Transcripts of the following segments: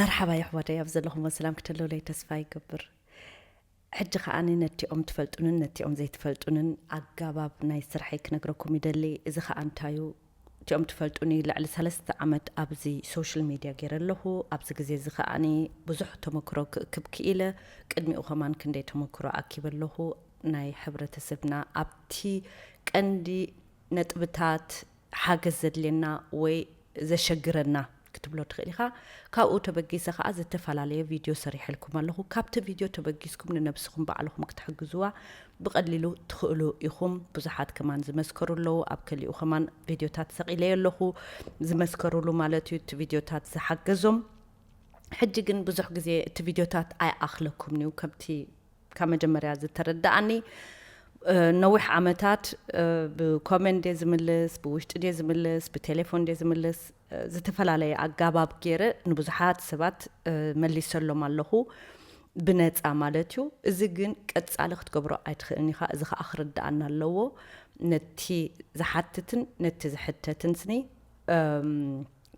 መርሓባ የሕዋተይ፣ ኣብ ዘለኹሞ ሰላም ክትህልውለይ ተስፋ ይገብር። ሕጂ ከኣ ነቲኦም ትፈልጡንን ነቲኦም ዘይትፈልጡንን ኣጋባብ ናይ ስርሐይ ክነግረኩም ይደሊ። እዚ ከኣ እንታዩ? እቲኦም ትፈልጡኒ፣ ልዕሊ ሰለስተ ዓመት ኣብዚ ሶሻል ሚድያ ገይረ ኣለኹ። ኣብዚ ግዜ እዚ ከኣ ብዙሕ ተመክሮ ክእክብ ክኢለ። ቅድሚኡ ከማን ክንደይ ተመክሮ ኣኪበ ኣለኹ። ናይ ሕብረተሰብና ኣብቲ ቀንዲ ነጥብታት ሓገዝ ዘድልየና ወይ ዘሸግረና ክትብሎ ትኽእል ኢኻ። ካብኡ ተበጊሰ ከኣ ዝተፈላለየ ቪድዮ ሰሪሐልኩም ኣለኹ። ካብቲ ቪድዮ ተበጊስኩም ንነብስኹም ባዕልኹም ክትሕግዝዋ ብቐሊሉ ትኽእሉ ኢኹም። ብዙሓት ከማን ዝመስከሩ ኣለዉ። ኣብ ከሊኡ ከማን ቪድዮታት ሰቒለዮ ኣለኹ፣ ዝመስከሩሉ ማለት እዩ፣ እቲ ቪድዮታት ዝሓገዞም። ሕጂ ግን ብዙሕ ግዜ እቲ ቪድዮታት ኣይኣኽለኩምን እዩ፣ ከምቲ ካብ መጀመርያ ዝተረዳኣኒ። እ፣ ነዊሕ ዓመታት፣ እ፣ ብኮመንት ድየ ዝምልስ፣ ብውሽጢ ድየ ዝምልስ፣ ብቴሌፎን ድየ ዝምልስ፣ እ፣ ዝተፈላለየ ኣጋባብ ገይረ ንብዙሓት ሰባት፣ እ፣ መሊሰሎም ኣለኹ፣ ብነጻ ማለት እዩ። እዚ ግን ቀጻሊ ክትገብሮ ኣይትኽእልን ኢኻ። እዚ ኸኣ ክርዳኣና ኣለዎ። ነቲ ዝሓትትን ነቲ ዝሕተትን ስኒ፣ እም፣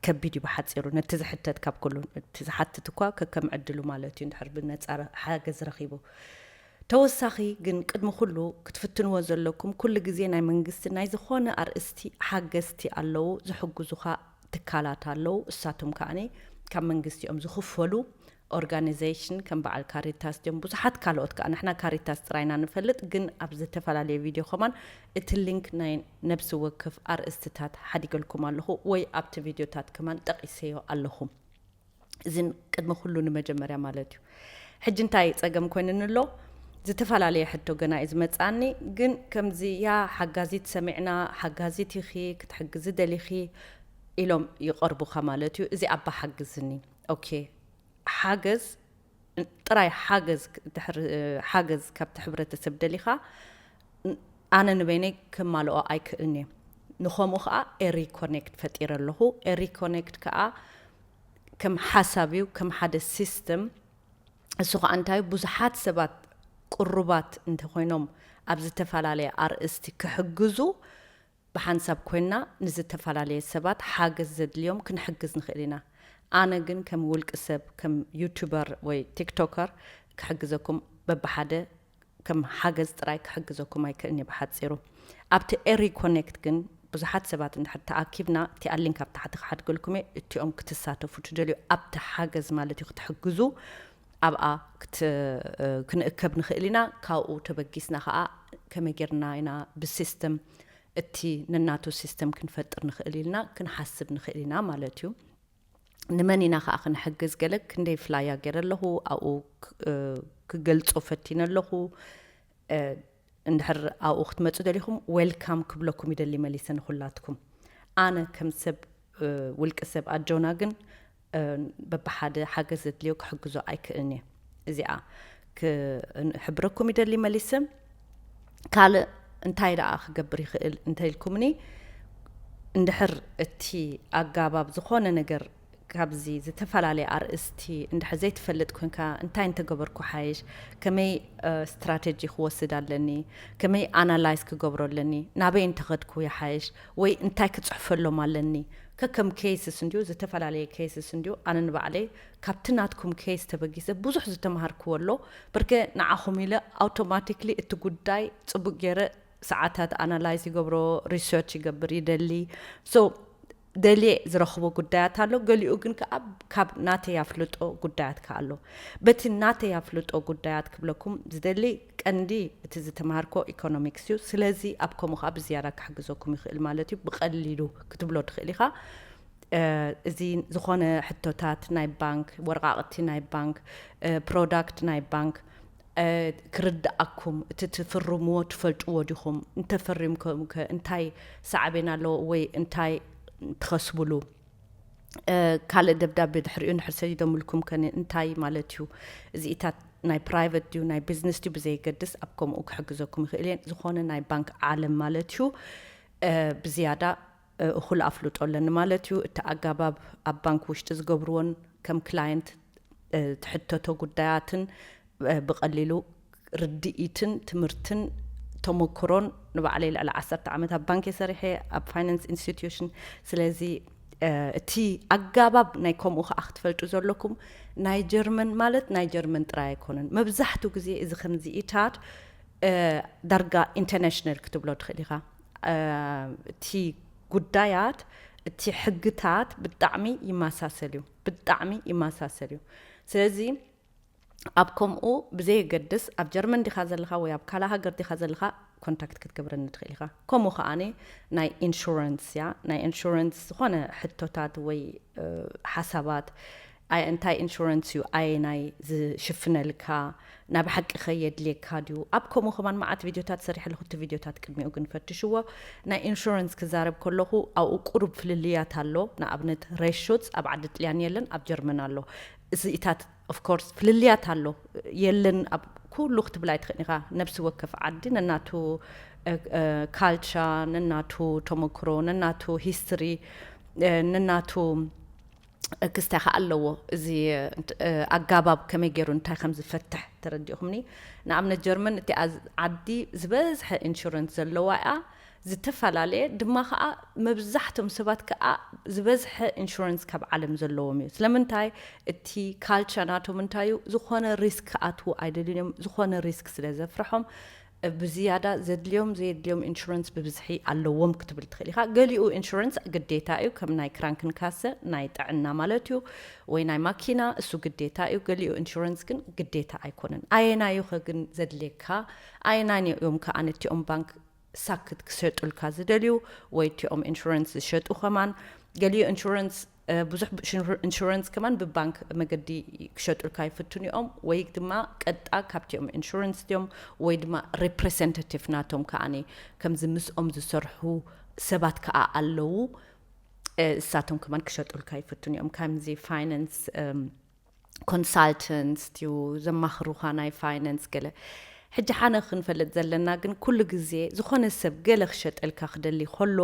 ከቢድ እዩ ብሓጺሩ። ነቲ ዝሕተት ካብ ኩሉ፣ እቲ ዝሓትት እኳ ከከም ዕድሉ ማለት እዩ፣ እንድሕር ብነጻ ረ-፣ ሓገዝ ረኺቡ። ተወሳኺ ግን ቅድሚ ኩሉ ክትፍትንዎ ዘለኩም፣ ኩሉ ግዜ ናይ መንግስቲ ናይ ዝኾነ ኣርእስቲ ሓገዝቲ ኣለዉ፣ ዝሕግዙኻ ትካላት ኣለዉ። እሳቶም ከኣኒ ካብ መንግስቲ እዮም ዝኽፈሉ። ኦርጋናይዜሽን ከም በዓል ካሪታስ ድዮም፣ ብዙሓት ካልኦት ከኣ። ንሕና ካሪታስ ጥራይና ንፈልጥ፣ ግን ኣብ ዝተፈላለየ ቪድዮ ከማን እቲ ሊንክ ናይ ነብሲ ወከፍ ኣርእስትታት ሓዲገልኩም ኣለኹ፣ ወይ ኣብቲ ቪድዮታት ከማን ጠቒሰዮ ኣለኹ። እዝን ቅድሚ ኩሉ ንመጀመርያ ማለት እዩ። ሕጂ እንታይ ጸገም ኮይኑኒ ኣሎ? ዝተፈላለየ ሕቶ ገና እዩ ዝመጽኣኒ፣ ግን ከምዚ፣ "ያ ሓጋዚት ሰሚዕና፣ ሓጋዚት ኢኺ፣ ክትሕግዚ ደሊኺ?" ኢሎም ይቐርቡኻ ማለት እዩ። እዚ ኣባ ሓግዝኒ። ኦኬ፣ ሓገዝ፣ ጥራይ ሓገዝ፣ ድሕሪ ሓገዝ ካብቲ ሕብረተሰብ ደሊኻ፣ ን-፣ ኣነ ንበይነይ ከማልኦ ኣይክእልን እየ። ንኸምኡ ኸኣ ኤሪ ኮኔክት ፈጢረ ኣለኹ። ኤሪ ኮኔክት ከኣ ከም ሓሳብ እዩ፣ ከም ሓደ ሲስተም። እሱ ኸኣ እንታይ፣ ብዙሓት ሰባት ቅሩባት እንተኾይኖም ኣብ ዝተፈላለየ ኣርእስቲ ክሕግዙ፣ ብሓንሳብ ኮይንና ንዝተፈላለየ ሰባት ሓገዝ ዘድልዮም ክንሕግዝ ንኽእል ኢና። ኣነ ግን ከም ውልቂ ሰብ፣ ከም ዩቱበር ወይ ቲክቶከር ክሕግዘኩም በብሓደ ከም ሓገዝ ጥራይ ክሕግዘኩም ኣይክእልን እየ ብሓጺሩ። ኣብቲ ኤሪ ኮኔክት ግን ብዙሓት ሰባት እንድሕር ተኣኪብና፣ እቲኣ ሊንክ ኣብ ታሕቲ ክሓድገልኩም እየ፣ እቲኦም ክትሳተፉ ትደልዩ፣ ኣብቲ ሓገዝ ማለት እዩ፣ ክትሕግዙ ኣብኣ ክት-፣ ክንእከብ ንኽእል ኢና። ካብኡ ተበጊስና ኸኣ ከመይ ጌርና ኢና ብሲስተም እቲ ነናቱ ሲስተም ክንፈጥር ንኽእል ኢልና ክንሓስብ ንኽእል ኢና ማለት እዩ። ንመን ኢና ኸኣ ክንሕግዝ? ገለ ክንደይ ፍላያ ገይረ ኣለኹ፣ ኣብኡ ክ-፣ እ፣ ክገልጾ ፈቲነ ኣለኹ። እ፣ እንድሕር ኣብኡ ክትመጹ ደሊኹም፣ ዌልካም ክብለኩም ይደሊ መሊሰ ንኹላትኩም። ኣነ ከም ሰብ፣ እ፣ ውልቂ ሰብ ኣጆና ግን፣ እ፣ በብሓደ ሓገዝ ዘድልዮ ክሕግዞ ኣይክእልን እየ። እዚኣ ክሕብረኩም ይደሊ መሊሰ። ካልእ እንታይ ደኣ ክገብር ይኽእል እንተኢልኩምኒ፣ እንድሕር እቲ ኣጋባብ ዝኾነ ነገር ካብዚ ዝተፈላለየ ኣርእስቲ እንድሕር ዘይትፈልጥ ኮንካ፣ እንታይ እንተገበርኩ ሓይሽ፣ ከመይ፣ እ፣ ስትራተጂ ክወስድ ኣለኒ፣ ከመይ ኣናላይዝ ክገብሮ ኣለኒ፣ ናበይ እንተኸድኩ ይሓይሽ፣ ወይ እንታይ ክጽሕፈሎም ኣለኒ፣ ከከም ኬስስ እንድዩ፣ ዝተፈላለየ ኬስስ እንድዩ። ኣነ ንባዕለይ ካብቲ ናትኩም ኬስ ተበጊሰ ብዙሕ ዝተማሃርክዎ ኣሎ። ብርገ ንዓኹም ኢለ ኣውቶማቲክሊ እቲ ጉዳይ ጽቡቅ ገይረ ሰዓታት ኣናላይዝ ይገብሮ፣ ሪሰርች ይገብር፣ ይደሊ። ሶ፣ ደልየ ዝረኽቦ ጉዳያት ኣሎ። ገሊኡ ግን ከኣ ካብ ናተይ ኣፍልጦ ጉዳያት ከኣ ኣሎ። በቲ ናተይ ኣፍልጦ ጉዳያት ክብለኩም ዝደሊ፣ ቀንዲ እቲ ዝተማሃርኮ ኢኮኖሚክስ እዩ። ስለዚ ኣብ ከምኡ ከኣ ብዝያዳ ክሕግዘኩም ይኽእል ማለት እዩ። ብቐሊሉ ክትብሎ ትኽእል ኢኻ። እ፣ እዚ ዝኾነ ሕቶታት ናይ ባንክ፣ ወረቓቕቲ ናይ ባንክ፣ እ፣ ፕሮዳክት ናይ ባንክ፣ እ፣ ክርድኣኩም፣ እቲ ትፍርምዎ ትፈልጥዎ ዲኹም? እንተፈሪምኩም ከ እንታይ ሳዕቤን ኣለዎ ወይ እንታይ ትኸስብሉ? እ፣ ካልእ ደብዳቤ ድሕሪኡ እንድሕር ሰዲዶምልኩም ከ እንታይ ማለት እዩ? እዚኢታት ናይ ፕራይቨት ድዩ ናይ ቢዝነስ ድዩ ብዘየገድስ ኣብ ከምኡ ክሕግዘኩም ይኽእል እየ። ዝኾነ ናይ ባንክ ዓለም ማለት እዩ። እ፣ ብዝያዳ፣ እ፣ እኹል ኣፍልጦ ኣለኒ ማለት እዩ። እቲ ኣጋባብ ኣብ ባንክ ውሽጢ ዝገብርዎን ከም ክላየንት፣ እ፣ ትሕተቶ ጉዳያትን፣ እ፣ ብቐሊሉ ርድኢትን ትምህርትን ተመክሮን፣ ንባዕለይ ልዕሊ ዓሰርተ ዓመት ኣብ ባንክ እየ ሰሪሐ፣ ኣብ ፋይናንስ ኢንስቲትዩሽን። ስለዚ እቲ ኣጋባብ ናይ ከምኡ ከዓ ክትፈልጡ ዘለኩም፣ ናይ ጀርመን ማለት ናይ ጀርመን ጥራይ ኣይኮነን። መብዛሕትኡ ግዜ እዚ ከምዚኢታት ዳርጋ ኢንተርናሽናል ክትብሎ ትኽእል ኢኻ። እቲ ጉዳያት፣ እቲ ሕግታት ብጣዕሚ ይመሳሰል እዩ፣ ብጣዕሚ ይመሳሰል እዩ። ስለዚ ኣብ ከምኡ ብዘየገድስ ኣብ ጀርመን ዲኻ ዘለኻ ወይ ኣብ ካልእ ሃገር ዲኻ ዘለኻ ኮንታክት ክትገብረኒ ትኽእል ኢኻ። ከምኡ ከዓኒ ናይ ኢንሹረንስ እያ፣ ናይ ኢንሹረንስ ዝኾነ ሕቶታት ወይ ሓሳባት፣ እንታይ ኢንሹረንስ እዩ፣ ኣየናይ ዝሽፍነልካ፣ ናብ ሓቂ ከ የድልየካ ድዩ? ኣብ ከምኡ ከማን መዓት ቪድዮታት ሰሪሐ ኣለኹ። እቲ ቪድዮታት ቅድሚኡ ግን ፈትሽዎ። ናይ ኢንሹረንስ ክዛረብ ከለኹ ኣብኡ ቁሩብ ፍልልያት ኣሎ። ንኣብነት ሬሾትስ ኣብ ዓዲ ጥልያን የለን፣ ኣብ ጀርመን ኣሎ። እዚኢታት ኦፍኮርስ ፍልልያት ኣሎ፣ የለን ኣብ ኩሉ ክትብል ኣይትኽእል ኢኻ። ነብሲ ወከፍ ዓዲ ነናቱ ካልቸር፣ ነናቱ ተመክሮ፣ ነናቱ ሂስትሪ፣ ነናቱ ክስታይ ከዓ ኣለዎ። እዚ ኣጋባብ ከመይ ገይሩ እንታይ ከም ዝፈትሕ ተረዲእኹምኒ። ንኣብነት ጀርመን እቲ ዓዲ ዝበዝሐ ኢንሹረንስ ዘለዋ እያ። ዝተፈላለየ ድማ ከዓ መብዛሕቶም ሰባት ከዓ ዝበዝሐ ኢንሹረንስ ካብ ዓለም ዘለዎም እዩ። ስለምንታይ? እቲ ካልቸር ናቶም እንታይ እዩ? ዝኾነ ሪስክ ክኣትዉ ኣይደልዮም። ዝኾነ ሪስክ ስለ ዘፍርሖም ብዝያዳ ዘድልዮም ዘየድልዮም ኢንሹረንስ ብብዝሒ ኣለዎም ክትብል ትኽእል ኢኻ። ገሊኡ ኢንሹረንስ ግዴታ እዩ፣ ከም ናይ ክራንክንካሰ ናይ ጥዕና ማለት እዩ፣ ወይ ናይ ማኪና፣ እሱ ግዴታ እዩ። ገሊኡ ኢንሹረንስ ግን ግዴታ ኣይኮነን። ኣየናዩኸ ግን ዘድልየካ? ኣየናን እዮም ከኣ ነቲኦም ባንክ ሳክት ክሸጡልካ ዝደልዩ ወይ እቲኦም ኢንሹረንስ ዝሸጡ ከማን? ገሊኡ ኢንሹረንስ ብዙሕ ኢንሹረንስ ከማን ብባንክ መገዲ ክሸጡልካ ይፍትኑ እዮም፣ ወይ ድማ ቀጥታ ካብቲኦም ኢንሹረንስ ድዮም ወይ ድማ ሪፕሬዘንታቲቭ ናቶም ከዓኒ ከምዚ ምስኦም ዝሰርሑ ሰባት ከኣ ኣለዉ። እሳቶም ከማን ክሸጡልካ ይፍትኑ እዮም። ከምዚ ፋይናንስ ኮንሳልተንት ድዩ ዘማኽሩኻ ናይ ፋይናንስ ገለ። ሕጂ ሓነ ክንፈልጥ ዘለና ግን ኩሉ ግዜ ዝኾነ ሰብ ገለ ክሸጠልካ ክደሊ ከሎ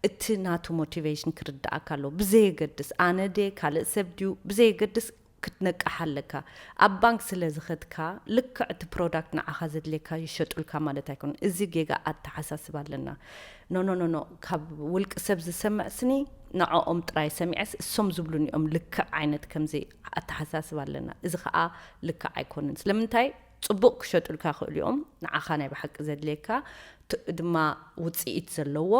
እቲ ናቱ ሞቲቬሽን ክርድኣካ ኣሎ። ብዘየገድስ ኣነ ድየ ካልእ ሰብ ድዩ ብዘየገድስ ክትነቅሕ ኣለካ። ኣብ ባንክ ስለ ዝኸድካ ልክዕ እቲ ፕሮዳክት ንዓኻ ዘድልየካ ይሸጡልካ ማለት ኣይኮነን። እዚ ጌጋ ኣተሓሳስባ ኣለና። ኖ ኖ ኖ ኖ ካብ ውልቂ ሰብ ዝሰምዕ ስኒ ንዕኦም ጥራይ ሰሚዐስ እሶም ዝብሉኒ እዮም ልክዕ ዓይነት ከምዚ ኣተሓሳስባ ኣለና። እዚ ከዓ ልክዕ ኣይኮነን። ስለምንታይ? ፅቡቕ ክሸጡልካ ይኽእሉ እዮም፣ ንዓኻ ናይ ብሓቂ ዘድልየካ ድማ ውፅኢት ዘለዎ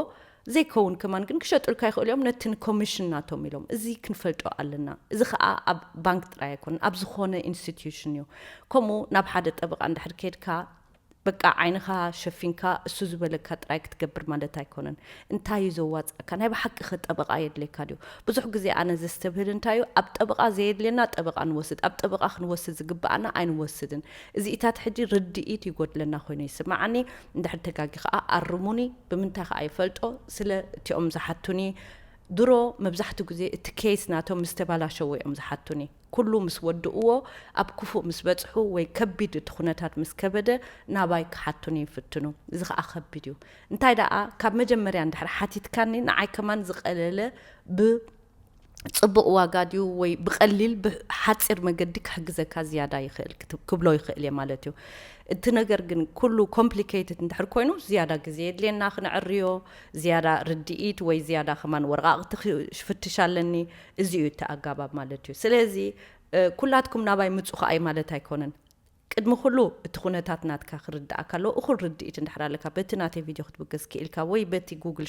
ዘይከውን ከማን ግን ክሸጡልካ ይኽእሉ እዮም፣ ነቲ ንኮሚሽን ናቶም ኢሎም። እዚ ክንፈልጦ ኣለና። እዚ ከዓ ኣብ ባንክ ጥራይ ኣይኮነን፣ ኣብ ዝኾነ ኢንስቲትዩሽን እዩ። ከምኡ ናብ ሓደ ጠበቃ እንድሕር ከድካ በቃ ዓይንኻ ሸፊንካ እሱ ዝበለካ ጥራይ ክትገብር ማለት ኣይኮነን። እንታይ እዩ ዘዋፅኣካ? ናይ ብሓቂ ኸ ጠበቃ የድልየካ ድዩ? ብዙሕ ግዜ ኣነ ዘስተብህል እንታይ እዩ፣ ኣብ ጠበቃ ዘየድልየና ጠበቃ ንወስድ፣ ኣብ ጠበቃ ክንወስድ ዝግብኣና ኣይንወስድን። እዚኢታት ሕጂ ርድኢት ይጎድለና ኮይኑ ይስምዓኒ። እንድሕር ተጋጊ ከዓ ኣርሙኒ። ብምንታይ ከዓ ይፈልጦ? ስለ እቲኦም ዝሓቱኒ ድሮ መብዛሕትኡ ግዜ እቲ ኬስ ናቶም ምስ ተባላሸዎ እዮም ዝሓቱኒ። ኩሉ ምስ ወድእዎ፣ ኣብ ክፉእ ምስ በጽሑ ወይ ከቢድ እቲ ኩነታት ምስ ከበደ ናባይ ክሓቱኒ ይፍትኑ። እዚ ኸኣ ከቢድ እዩ። እንታይ ደኣ ካብ መጀመርያ እንድሕር ሓቲትካኒ ንዓይ ከማን ዝቐለለ ብጽቡቕ ዋጋ ድዩ ወይ ብቐሊል ብሓጺር መገዲ ክሕግዘካ ዝያዳ ይኽእል ክብሎ ይኽእል እየ ማለት እዩ። እቲ ነገር ግን ኩሉ ኮምፕሊኬትድ እንድሕር ኮይኑ ዝያዳ ግዜ የድልየና ክንዕርዮ፣ ዝያዳ ርድኢት ወይ ዝያዳ ከማን ወረቓቕቲ ክፍትሽ ኣለኒ። እዚ እዩ እቲ ኣጋባብ ማለት እዩ። ስለዚ ኩላትኩም ናባይ ምጹ ከኣይ ማለት ኣይኮነን። ቅድሚ ኩሉ እቲ ኩነታት ናትካ ክርድኣካ ኣለዎ። እኹል ርድኢት እንድሕር ኣለካ በቲ ናተይ ቪድዮ ክትብገስ ክኢልካ ወይ በቲ ጉግል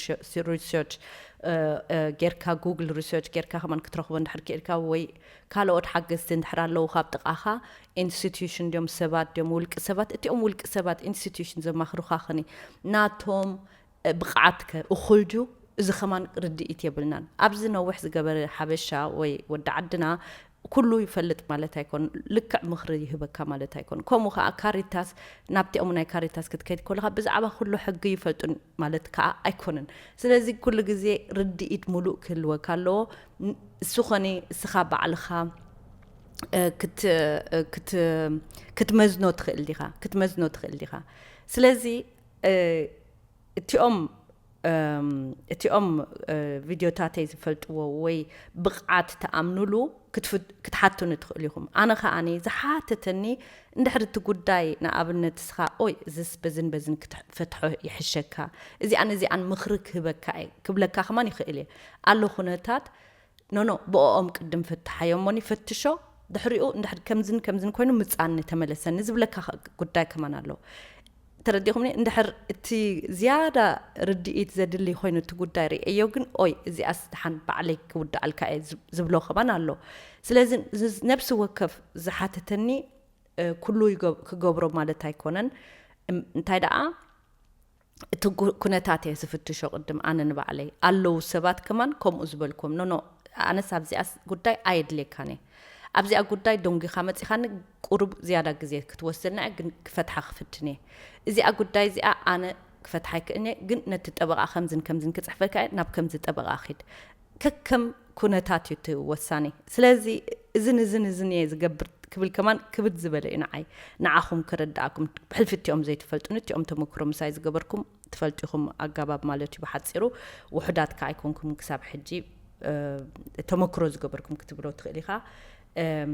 ሪሰርች ጌርካ ጉግል ሪሰርች ጌርካ ከማን ክትረኽቦ እንድሕር ክኢልካ ወይ ካልኦት ሓገዝቲ እንድሕር ኣለዉ ካብ ጥቓኻ ኢንስቲትዩሽን ድዮም ሰባት ድዮም ውልቂ ሰባት እቲኦም ውልቂ ሰባት ኢንስቲትዩሽን ዘማኽሩኻ ኸኒ ናቶም ብቕዓት ከ እኹል ድዩ? እዚ ከማን ርድኢት የብልናን። ኣብዚ ነዊሕ ዝገበረ ሓበሻ ወይ ወዲ ዓድና ኩሉ ይፈልጥ ማለት ኣይኮን። ልክዕ ምኽሪ ይህበካ ማለት ኣይኮን። ከምኡ ከዓ ካሪታስ ናብቲኦም ናይ ካሪታስ ክትከይድ ከለካ ብዛዕባ ኩሉ ሕጊ ይፈልጡን ማለት ከዓ ኣይኮንን። ስለዚ ኩሉ ግዜ ርድኢት ሙሉእ ክህልወካ ኣለዎ። እሱ ኾኒ እስኻ ባዕልኻ ክትመዝኖ ትኽእል ዲኻ ክትመዝኖ ትኽእል ዲኻ። ስለዚ እቲኦም እቲኦም ቪድዮታተይ ዝፈልጥዎ ወይ ብቕዓት ተኣምኑሉ ክትሓቱኒ ትኽእሉ ኢኹም። ኣነ ከዓኒ ዝሓተተኒ እንድሕር እቲ ጉዳይ ንኣብነት እስኻ ኦይ እዝስ በዝን በዝን ክትፈትሖ ይሕሸካ፣ እዚኣን እዚኣን ምኽሪ ክህበካ እየ ክብለካ ከማን ይኽእል እየ። ኣሎ ኩነታት ኖኖ ብኦም ቅድም ፍትሓዮ እሞኒ ፈትሾ፣ ድሕሪኡ እንድሕር ከምዝን ከምዝን ኮይኑ ምጻኒ ተመለሰኒ ዝብለካ ጉዳይ ከማን ኣሎ። ተረዲኹምኒ? እንድሕር እቲ ዝያዳ ርድኢት ዘድሊ ኮይኑ እቲ ጉዳይ ርእየዮ ግን ኦይ እዚኣስ ደሓን ባዕለይ ክውድኣልካ እየ ዝብሎ ከማን ኣሎ። ስለዚ ነብሲ ወከፍ ዝሓተተኒ ኩሉ ክገብሮ ማለት ኣይኮነን። እንታይ ደኣ እቲ ኩነታት እየ ዝፍትሾ ቅድም ኣነ ንባዕለይ። ኣለዉ ሰባት ከማን ከምኡ ዝበልኩም ኖኖ ኣነስ ኣብዚኣ ጉዳይ ኣየድልየካን እየ። ኣብዚኣ ጉዳይ ደንጒኻ መጺኻኒ ቁሩብ ዝያዳ ግዜ ክትወስደልና እያ፣ ግን ክፈትሓ ክፍትን እየ። እዚኣ ጉዳይ እዚኣ ኣነ ክፈትሓ ይክእልን እየ፣ ግን ነቲ ጠበቓ ከምዝን ከምዝን ክጽሕፈልካ እየ፣ ናብ ከምዚ ጠበቓ ኺድ። ከከም ኩነታት እዩ እቲ ወሳኒ። ስለዚ እዝን እዝን እዝን እየ ዝገብር ክብል ከማን ክብድ ዝበለ እዩ ንዓይ። ንዓኹም ክርድኣኩም፣ ብሕልፊ እቲኦም ዘይትፈልጡኒ፣ እቲኦም ተመክሮ ምሳይ ዝገበርኩም ትፈልጡ ኢኹም ኣጋባብ ማለት እዩ ብሓጺሩ። ውሑዳት ከኣ ኣይኮንኩም ክሳብ ሕጂ ተመክሮ ዝገበርኩም ክትብሎ ትኽእል ኢኻ።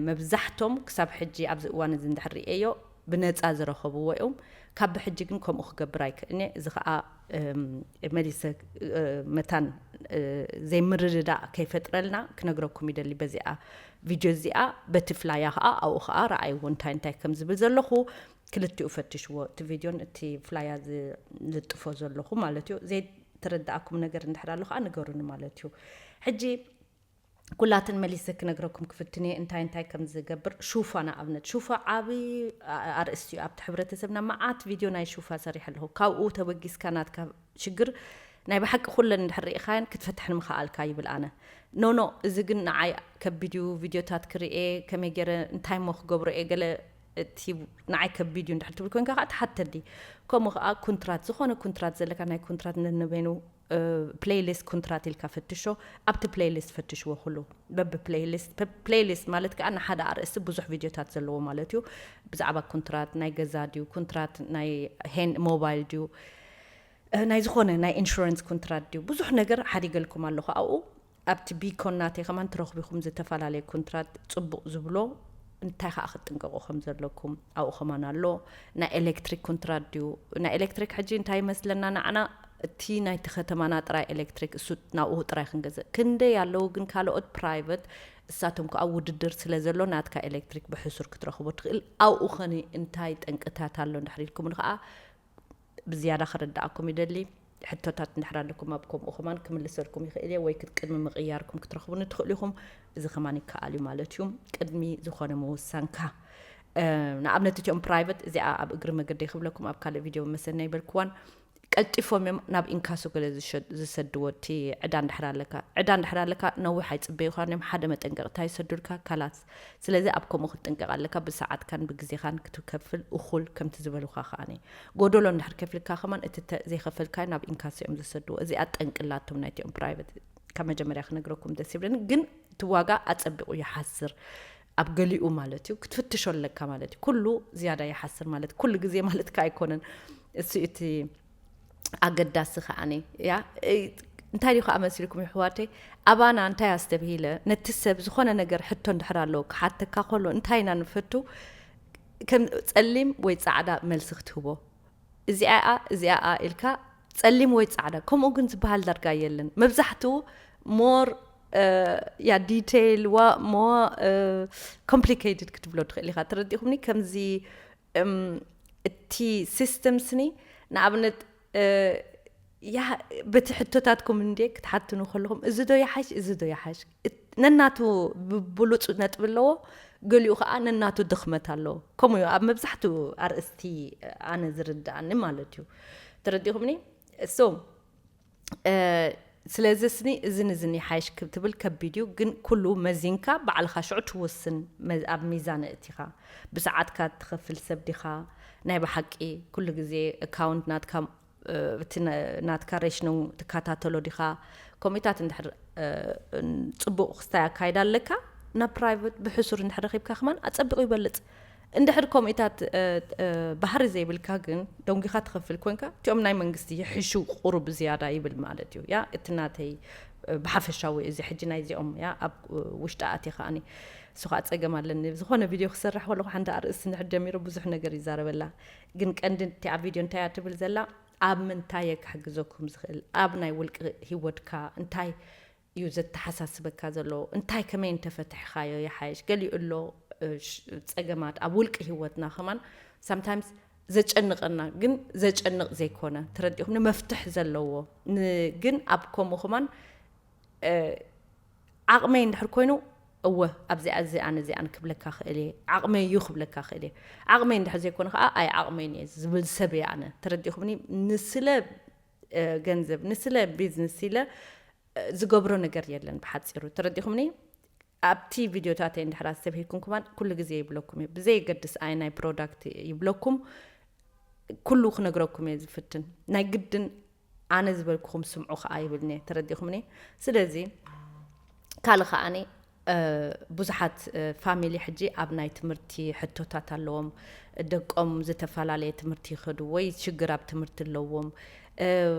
መብዛሕቶም ክሳብ ሕጂ ኣብዚ እዋን እዚ እንድሕር ርእየዮ ብነጻ ዝረኸብዎ እዮም። ካብ ብሕጂ ግን ከምኡ ክገብር ኣይክእልኒ። እዚ ኸኣ መሊሰ መታን ዘይምርድዳእ ከይፈጥረልና ክነግረኩም ይደሊ። በዚኣ ቪድዮ እዚኣ በቲ ፍላያ ኸኣ ኣብኡ ኸኣ ረኣይዎ እንታይ እንታይ ከም ዝብል ዘለኹ ክልቲኡ ፈትሽዎ። እቲ ቪድዮን እቲ ፍላያ ዝልጥፎ ዘለኹ ማለት እዩ። ዘይተረዳእኩም ነገር እንድሕር ኣሎ ኸኣ ንገሩኒ ማለት እዩ። ሕጂ ኩላትን መሊሰ ክነግረኩም ክፍትን እየ እንታይ እንታይ ከም ዝገብር። ሹፋ ንኣብነት፣ ሹፋ ዓቢ ኣርእስቲ እዩ ኣብቲ ሕብረተሰብና። መዓት ቪድዮ ናይ ሹፋ ሰሪሐ ኣለኹ። ካብኡ ተበጊስካ ናትካ ሽግር ናይ ብሓቂ ኩለን እንድሕር ርኢኻየን ክትፈትሕን ምኸኣልካ ይብል ኣነ። ኖኖ፣ እዚ ግን ንዓይ ከቢድ እዩ፣ ቪድዮታት ክርእየ ከመይ ገይረ እንታይ እሞ ክገብሮ እየ ገለ እቲ ንዓይ ከቢድ እዩ እንድሕር ትብል ኮንካ ከዓ ትሓተኒ። ከምኡ ከዓ ኩንትራት፣ ዝኾነ ኩንትራት ዘለካ ናይ ኩንትራት ነንበይኑ ፕሌይሊስት ኩንትራት ኢልካ ፈትሾ። ኣብቲ ፕሌይሊስት ፈትሽዎ ኩሉ በቢ ፕሌይሊስት። ፕሌይሊስት ማለት ከዓ ንሓደ ኣርእስቲ ብዙሕ ቪድዮታት ዘለዎ ማለት እዩ። ብዛዕባ ኩንትራት ናይ ገዛ ድዩ፣ ኩንትራት ናይ ሄን ሞባይል ድዩ፣ ናይ ዝኾነ ናይ ኢንሹረንስ ኩንትራት ድዩ፣ ብዙሕ ነገር ሓዲገልኩም ኣለኹ ኣብኡ። ኣብቲ ቢኮን ናተይ ከማን ትረኽቢኹም ዝተፈላለየ ኩንትራት ጽቡቕ ዝብሎ እንታይ ከኣ ክትጥንቀቑ ከም ዘለኩም ኣብኡ ከማን ኣሎ። ናይ ኤሌክትሪክ ኩንትራት ድዩ? ናይ ኤሌክትሪክ ሕጂ እንታይ ይመስለና ንዓና፣ እቲ ናይቲ ከተማና ጥራይ ኤሌክትሪክ እሱ ናብኡ ጥራይ ክንገዝእ። ክንደይ ኣለዉ ግን ካልኦት ፕራይቨት፣ እሳቶም ከኣ ውድድር ስለ ዘሎ ናትካ ኤሌክትሪክ ብሕሱር ክትረኽቦ ትኽእል። ኣብኡ ኸኒ እንታይ ጠንቅታት ኣሎ እንድሕር ኢልኩምኒ ከኣ ብዝያዳ ክርድኣኩም ይደሊ። ሕቶታት እንድሕር ኣለኩም ኣብ ከምኡ ከማን ክምልሰልኩም ይኽእል እየ፣ ወይ ክት-፣ ቅድሚ ምቕያርኩም ክትረኽቡኒ ትኽእሉ ኢኹም። እዚ ከማን ይከኣል እዩ ማለት እዩ። ቅድሚ ዝኾነ ምውሳንካ፣ እ፣ ንኣብነት እቲኦም ፕራይቨት፣ እዚኣ ኣብ እግሪ መገደይ ክብለኩም ኣብ ካልእ ቪድዮ መሰና ይበልክዋን፣ ቀልጢፎም እዮም ናብ ኢንካሶ ገለ ዝሸ-፣ ዝሰድዎ። እቲ ዕዳ እንድሕር ኣለካ፣ ዕዳ እንድሕር ኣለካ ነዊሕ ኣይጽበዩኻን እዮም። ሓደ መጠንቀቕታ ይሰዱልካ፣ ካላስ። ስለዚ ኣብ ከምኡ ክትጥንቀቕ ኣለካ። ብሰዓትካን ብግዜኻን ክትከፍል እኹል ከምቲ ዝበሉኻ ከኣኒ። ጎደሎ እንድሕር ከፊልካ ከማን እቲ ተ-፣ ዘይኸፈልካዮ ናብ ኢንካሶ እዮም ዝሰድዎ። እዚኣ ጠንቂ ኣላቶም ናይቲኦም ፕራይቨት። ካብ መጀመርያ ክነግረኩም ደስ ይብለኒ፣ ግን እቲ ዋጋ ኣጸቢቑ ይሓስር። ኣብ ገሊኡ ማለት እዩ፣ ክትፍትሾ ኣለካ ማለት እዩ። ኩሉ ዝያዳ ይሓስር ማለት፣ ኩሉ ግዜ ማለት ከኣ ኣይኮነን። እሱ እቲ ኣገዳሲ ከኣኒ፣ ያ፣ እ፣ እንታይ ድዩ ከኣ መሲልኩም ይሕዋተይ? ኣባና እንታይ ኣስተብሂለ፣ ነቲ ሰብ ዝኾነ ነገር ሕቶ እንድሕር ኣለዎ ክሓተካ ከሎ እንታይ ኢና ንፈቱ? ከም ጸሊም ወይ ጻዕዳ መልሲ ክትህቦ። እዚኣ እያ፣ እዚኣ እያ ኢልካ ጸሊም ወይ ጻዕዳ። ከምኡ ግን ዝበሃል ዳርጋ የለን። መብዛሕትኡ ሞር፣ እ፣ ያ ዲቴይል ዋ-፣ ሞ-፣ እ፣ ኮምፕሊኬትድ ክትብሎ ትኽእል ኢኻ። ተረዲኹምኒ? ከምዚ፣ እም፣ እቲ ሲስተምስኒ ንኣብነት፣ እ፣ ያ-፣ በቲ ሕቶታትኩም እንዴ ክትሓትኑ ከለኹም፣ እዚ ዶ ይሓሽ፣ እዚ ዶ ይሓሽ? እት-፣ ነናቱ ብ-፣ ብሉጽ ነጥቢ ኣለዎ፣ ገሊኡ ኸዓ ነናቱ ድኽመት ኣለዎ። ከምኡ እዩ ኣብ መብዛሕትኡ ኣርእስቲ ኣነ ዝርድኣኒ ማለት እዩ። ተረዲኹምኒ? So፣ እ፣ ስለዚ ስኒ እዝን እዝን ይሓይሽ ክትብል ከቢድ እዩ፣ ግን ኩሉ መዚንካ ባዕልኻ ሽዑ ትውስን፣ መ-፣ ኣብ ሚዛን እቲኻ። ብሰዓትካ ትኸፍል ሰብ ዲኻ? ናይ ብሓቂ ኩሉ ግዜ ኣካውንት ናትካ፣ እ፣ እቲ ነ-፣ ናትካ ሬሽኖ ትከታተሎ ዲኻ? ከምኡታት እንድሕር፣ እ፣ ጽቡቕ ክስታይ ኣካይዳ ኣለካ፣ ናብ ፕራይቨት ብሕሱር እንድሕር ረኺብካ ከማን ኣጸቢቑ ይበልጽ። እንድሕር ከምኡታት፣ እ፣ እ፣ ባህሪ ዘይብልካ ግን ደንጒኻ ትኸፍል ኮንካ፣ እቲኦም ናይ መንግስቲ ይሕሹ ቁሩብ ዝያዳ ይብል ማለት እዩ። ያ፣ እቲ ናተይ ብሓፈሻዊ እዚ ሕጂ ናይዚኦም ያ ኣብ ውሽጢ ኣትየ ከዓኒ እሱ ከዓ ፀገም ኣለኒ። ዝኾነ ቪድዮ ክሰርሕ ከለኹ ሓንቲ ኣርእስቲ ንድሕር ጀሚሩ ብዙሕ ነገር ይዛረበላ። ግን ቀንዲ እቲኣ ቪድዮ እንታይ እያ ትብል ዘላ? ኣብ ምንታይ እየ ክሕግዘኩም ዝኽእል? ኣብ ናይ ውልቂ ህይወትካ እንታይ እዩ ዘተሓሳስበካ ዘሎ? እንታይ ከመይ እንተፈትሕኻዮ ይሓይሽ? ገሊኡ ኣሎ እ፣ ሽ- ፀገማት ኣብ ውልቂ ህይወትና ከማን ሳምታይምስ ዘጨንቐና ግን ዘጨንቕ ዘይኮነ ተረዲኹም ንመፍትሕ ዘለዎ ን- ግን ኣብ ከምኡ ከማን እ፣ ዓቕመይ እንድሕር ኮይኑ እወ ኣብዚኣ እዚኣን እዚኣን ክብለካ ክእል እየ። ዓቕመይ እዩ ክብለካ ክእል እየ። ዓቕመይ እንድሕር ዘይኮነ ከዓ ኣይ ዓቕመይን እየ ዝብል ሰብ እየ ኣነ። ተረዲኹምኒ? ንስለ እ፣ ገንዘብ ንስለ ቢዝነስ ኢለ እ፣ ዝገብሮ ነገር የለን። ብሓፂሩ ተረዲኹምኒ? ኣብቲ ቪድዮታተይ እንድሕር ኣስተብሂልኩም ከማን ኩሉ ግዜ ይብለኩም እየ። ብዘየገድስ ኣይ ናይ ፕሮዳክት ይብለኩም ኩሉ ክነግረኩም እየ ዝፍትን። ናይ ግድን ኣነ ዝበልኩኹም ስምዑ ከዓ ይብልኒ እየ። ተረዲኹምኒ? ስለዚ ካልእ ከዓኒ እ፣ ብዙሓት እ፣ ፋሚሊ ሕጂ ኣብ ናይ ትምህርቲ ሕቶታት ኣለዎም። ደቆም ዝተፈላለየ ትምህርቲ ይኸዱ ወይ ሽግር ኣብ ትምህርቲ ኣለዎም። እ፣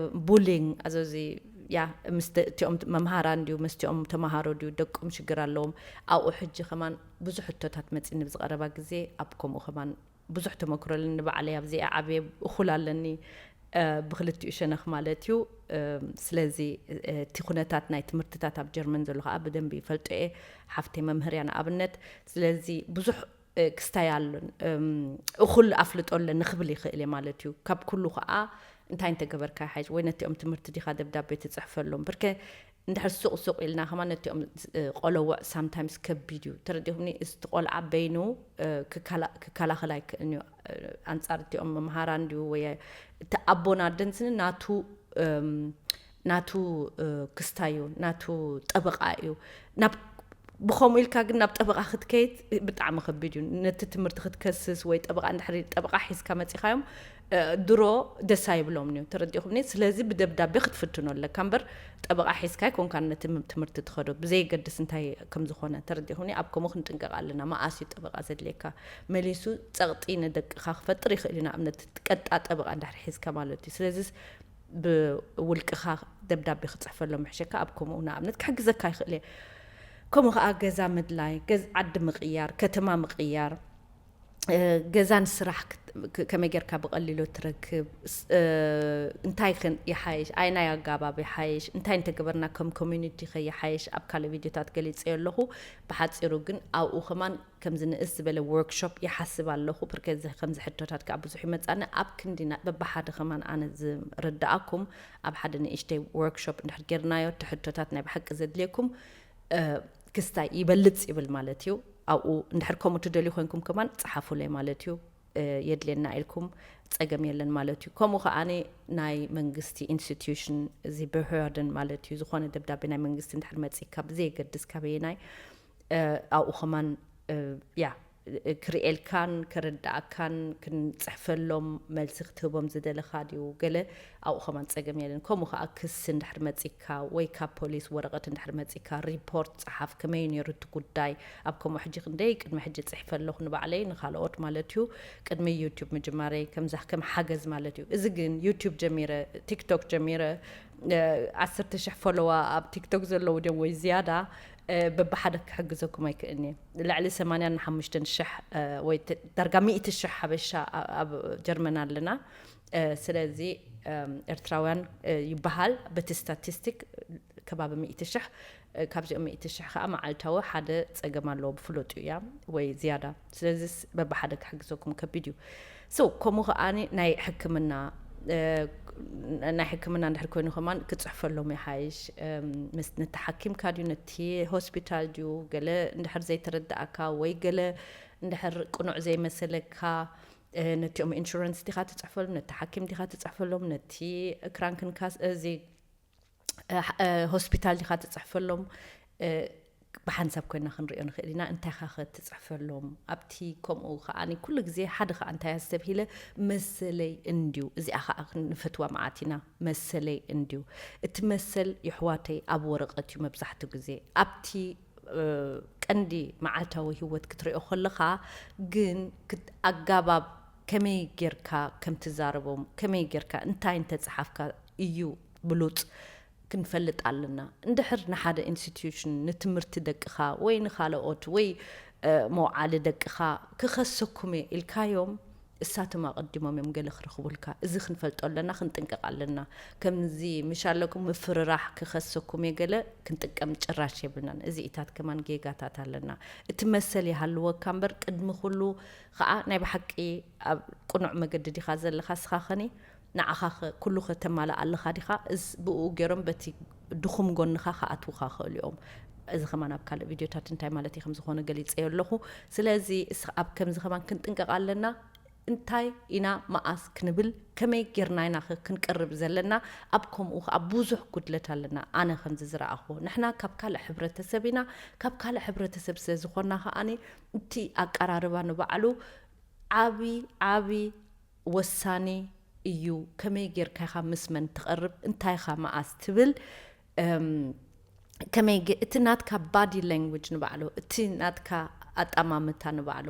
ቡሊንግ ኣዞዚ ያ ምስ ደ- እቲኦም መምሃራን ድዩ ምስቲኦም ተምሃሮ ድዩ ደቆም ሽግር ኣለዎም። ኣብኡ ሕጂ ከማን ብዙሕ ሕቶታት መፂኒ ብዝቐረባ ግዜ ኣብ ከምኡ ከማን ብዙሕ ተመክሮ ኣለኒ ባዕለይ ኣብዚኣ ዓብየ እኹል ኣለኒ እ፣ ብክልቲኡ ሸነኽ ማለት እዩ። እ፣ ስለዚ እ፣ እቲ ኩነታት ናይ ትምህርትታት ኣብ ጀርመን ዘሎ ከዓ ብደንቢ ይፈልጦ እየ። ሓፍተይ መምህር እያ ንኣብነት። ስለዚ ብዙሕ እ፣ ክስታይ ኣሎን እም፣ እኹል ኣፍልጦ ኣለኒ ክብል ይኽእል እየ ማለት እዩ። ካብ ኩሉ ከዓ እንታይ እንተገበርካ ይሓይሽ ወይ ነቲኦም ትምህርቲ ዲኻ ደብዳቤ ትፅሕፈሎም ብርከ እንድሕር ሱቕ ሱቕ ኢልና ከማ ነቲኦም እ፣ ቆለውዕ ሳምታይምስ ከቢድ እዩ። ተረዲኹምኒ? እስቲ ቆልዓ በይኑ እ፣ ክከላ- ክከላኸል ኣይክእልን እዩ። እ፣ ኣንጻር እቲኦም መምሃራን ድዩ ወይ እቲ ኣቦን ኣደን ስኒ ናቱ እም፣ ናቱ እ፣ ክስታይ እዩ፣ ናቱ ጠበቓ እዩ። ናብ ብኸምኡ ኢልካ ግን ናብ ጠበቓ ክትከይድ ብጣዕሚ ከቢድ እዩ። ነቲ ትምህርቲ ክትከስስ ወይ ጠበቓ እንድሕር ጠበቓ ሒዝካ መፂኻዮም እ፣ ድሮ ደስ ኣይብሎም እዩ። ተረዲኹምኒ? ስለዚ ብደብዳቤ ክትፍትኖ ኣለካ እምበር ጠበቓ ሒዝካ ኣይኮንካን ነቲ ም- ትምህርቲ ትኸዶ ብዘየገድስ እንታይ ከም ዝኾነ። ተረዲኹምኒ? ኣብ ከምኡ ክንጥንቀቕ ኣለና። መኣስ እዩ ጠበቓ ዘድልየካ? መሊሱ ፀቕጢ ንደቅኻ ክፈጥር ይኽእል እዩ። ንኣብነት ቀጣ ጠበቓ እንድሕር ሒዝካ ማለት እዩ። ስለዚ ብውልቅኻ ደብዳቤ ክፅሕፈሎም ምሕሸካ ኣብ ከምኡ ንኣብነት ክሕግዘካ ይኽእል እየ። ከምኡ ከዓ ገዛ ምድላይ፣ ገዝ- ዓዲ ምቕያር፣ ከተማ ምቕያር፣ እ፣ ገዛን ስራሕ ክት- ክ- ከመይ ጌርካ ብቐሊሉ ትረክብ ስ- እ፣ እንታይ ከን ይሓይሽ ኣይናይ ኣጋባብ ይሓይሽ እንታይ እንተገበርና ከም ኮሚኒቲ ከይሓይሽ ኣብ ካልእ ቪድዮታት ገሊፀ ኣለኹ። ብሓፂሩ ግን ኣብኡ ከማን ከምዚ ንእስ ዝበለ ወርክሾፕ ይሓስብ ኣለኹ። ብርከዚ ከምዚ ሕቶታት ከዓ ብዙሕ ይመፃኒ ኣብ ክንዲና በብሓደ ከማን ኣነ ዝርድኣኩም ኣብ ሓደ ንእሽተይ ወርክሾፕ እንድሕር ጌርናዮ እቲ ሕቶታት ናይ ብሓቂ ዘድልየኩም እ፣ ክስታይ ይበልፅ ይብል ማለት እዩ። ኣብኡ እንድሕር ከምኡ ትደልዩ ኮይንኩም ከማን ፀሓፉለይ ማለት እዩ። እ፣ የድልየና ኢልኩም ፀገም የለን ማለት እዩ። ከምኡ ከዓኒ ናይ መንግስቲ ኢንስቲትዩሽን እዚ ብህርደን ማለት እዩ ዝኾነ ደብዳቤ ናይ መንግስቲ እንድሕር መፂካ ብዘየገድስ ካበየናይ እ፣ ኣብኡ ከማን እ፣ ያ ክርእየልካን ከረዳእካን ክንፅሕፈሎም መልሲ ክትህቦም ዝደለኻ ድዩ ገለ ኣብኡ ከማን ፀገም የለን። ከምኡ ከዓ ክሲ እንድሕር መፂካ ወይ ካብ ፖሊስ ወረቐት እንድሕር መፂካ ሪፖርት ፀሓፍ ከመይ ነይሩ እቲ ጉዳይ ኣብ ከምኡ ሕጂ ክንደይ ቅድሚ ሕጂ ፅሕፈ ኣለኹ ንባዕለይ ንካልኦት ማለት እዩ ቅድሚ ዩቱብ ምጅማረይ ከምዛ ከም ሓገዝ ማለት እዩ። እዚ ግን ዩቱብ ጀሚረ ቲክቶክ ጀሚረ እ፣ ዓሰርተ ሽሕ ፎሎዋ ኣብ ቲክቶክ ዘለዉ ድዮም ወይ ዝያዳ እ፣ በብሓደ ክሕግዘኩም ኣይክእልን እየ። ልዕሊ ሰማንያን ሓሙሽተን ሽሕ እ፣ ወይ ተ- ዳርጋ ሚእቲ ሽሕ ሓበሻ ኣ- ኣብ ጀርመን ኣለና። እ፣ ስለዚ እም፣ ኤርትራውያን እ፣ ይበሃል በቲ ስታቲስቲክ ከባቢ ሚእቲ ሽሕ እ፣ ካብዚኦም ሚእቲ ሽሕ ከዓ መዓልታዊ ሓደ ፀገም ኣለዎ ብፍሉጥ እያ ወይ ዝያዳ። ስለዚስ በብሓደ ክሕግዘኩም ከቢድ እዩ። ሶ ከምኡ ከዓኒ ናይ ሕክምና እ፣ ናይ ሕክምና እንድሕር ኮይኑ ከማን ክፅሕፈሎም ይሓይሽ። እም፣ ምስ ነቲ ሓኪምካ ድዩ ነቲ ሆስፒታል ድዩ ገለ እንድሕር ዘይተረዳእካ ወይ ገለ እንድሕር ቅኑዕ ዘይመሰለካ እ፣ ነቲኦም ኢንሹራንስ ዲኻ ትፅሕፈሎም ነቲ ሓኪም ዲኻ ትፅሕፈሎም ነቲ ክራንክንካስ እዚ እ፣ እ፣ ሆስፒታል ዲኻ ትፅሕፈሎም እ፣ ብሓንሳብ ኮይና ክንሪኦ ንኽእል ኢና። እንታይ ኻ ክትፅሕፈሎም ኣብቲ ከምኡ ከዓ ኩሉ ግዜ ሓደ ከዓ እንታይ ኣስተብሂለ መሰለይ እንድዩ። እዚኣ ከዓ ንፈትዋ መዓት ኢና። መሰለይ እንድዩ። እቲ መሰል የሕዋተይ ኣብ ወረቐት እዩ መብዛሕትኡ ግዜ ኣብቲ እ፣ ቀንዲ መዓልታዊ ህይወት ክትሪኦ ከለኻ ግን ክት- ኣጋባብ ከመይ ጌርካ ከም ትዛረቦም ከመይ ጌርካ እንታይ እንተፀሓፍካ እዩ ብሉፅ ክንፈልጥ ኣለና። እንድሕር ንሓደ ኢንስቲትዩሽን፣ ንትምህርቲ ደቅኻ ወይ ንኻልኦት ወይ መውዓሊ ደቅኻ ክኸሰኩም እየ ኢልካዮም፣ እሳቶም ኣቐዲሞም እዮም ገለ ክረኽቡልካ። እዚ ክንፈልጦ ኣለና፣ ክንጥንቀቕ ኣለና። ከምዚ ምሽ ኣለኩም ምፍርራሕ ክኸሰኩም እየ ገለ ክንጥቀም ጭራሽ የብልናን። እዚኢታት ከማን ጌጋታት ኣለና። እቲ መሰል ይሃልወካ እምበር ቅድሚ ኩሉ ኸዓ ናይ ብሓቂ ኣብ ቅኑዕ መገዲ ዲኻ ዘለኻ እስኻ ኸኒ ንዓኻ ኩሉ ከተማልእ ኣለኻ ዲኻ? እስ ብኡ ገይሮም በቲ ድኹም ጎንኻ ክኣትውኻ ክእሉ እዮም። እዚ ከማን ኣብ ካልእ ቪድዮታት እንታይ ማለት እዩ ከም ዝኾነ ገሊጸዮ ኣለኹ። ስለዚ እስ ኣብ ከምዚ ከማን ክንጥንቀቕ ኣለና። እንታይ ኢና መኣስ ክንብል ከመይ ጌርና ኢና ክንቀርብ ዘለና? ኣብ ከምኡ ከዓ ብዙሕ ጉድለት ኣለና። ኣነ ከምዚ ዝረኣኹ ንሕና ካብ ካልእ ሕብረተሰብ ኢና። ካብ ካልእ ሕብረተሰብ ስለ ዝኾንና ከዓኒ እቲ ኣቀራርባ ንባዕሉ ዓቢ ዓቢ ወሳኒ እዩ። ከመይ ጌርካ ኢኻ ምስ መን ትቐርብ፣ እንታይ ኢኻ መኣስ ትብል፣ ከመይ እቲ ናትካ body language ንባዕሉ፣ እቲ ናትካ ኣጠማምታ ንባዕሉ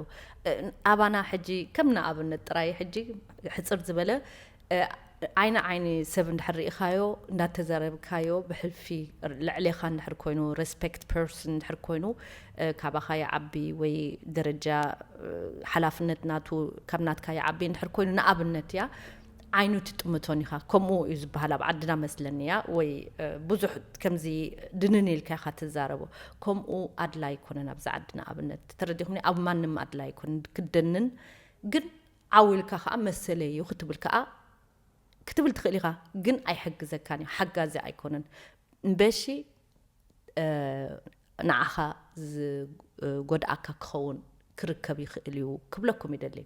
ኣባና ሕጂ ከም ንኣብነት ጥራይ ሕጂ ሕጽር ዝበለ ዓይኒ ዓይኒ ሰብ እንድሕር ርኢኻዮ እንዳተዘረብካዮ ብሕልፊ ልዕሌኻ እንድሕር ኮይኑ respect person እንድሕር ኮይኑ ካባኻ ይዓቢ ወይ ደረጃ ሓላፍነት ናቱ ካብ ናትካ ይዓቢ እንድሕር ኮይኑ ንኣብነት እያ ዓይኑ ትጥምቶን ኢኻ። ከምኡ እዩ ዝበሃል ኣብ ዓድና መስለኒ እያ ወይ ብዙሕ ከምዚ ድንን ኢልካ ኢኻ ትዛረቦ። ከምኡ ኣድላይ ኣይኮነን ኣብዚ ዓድና ኣብነት ተረዲኹኒ ኣብ ማንም ኣድላይ ኣይኮነን ክደንን ግን ዓው ኢልካ ከዓ መሰለይ እዩ ክትብል ከዓ ክትብል ትኽእል ኢኻ ግን ኣይሕግዘካን እዩ ሓጋዚ ኣይኮነን እምበሺ ንዓኻ ዝጎድኣካ ክኸውን ክርከብ ይኽእል እዩ ክብለኩም ይደሊ።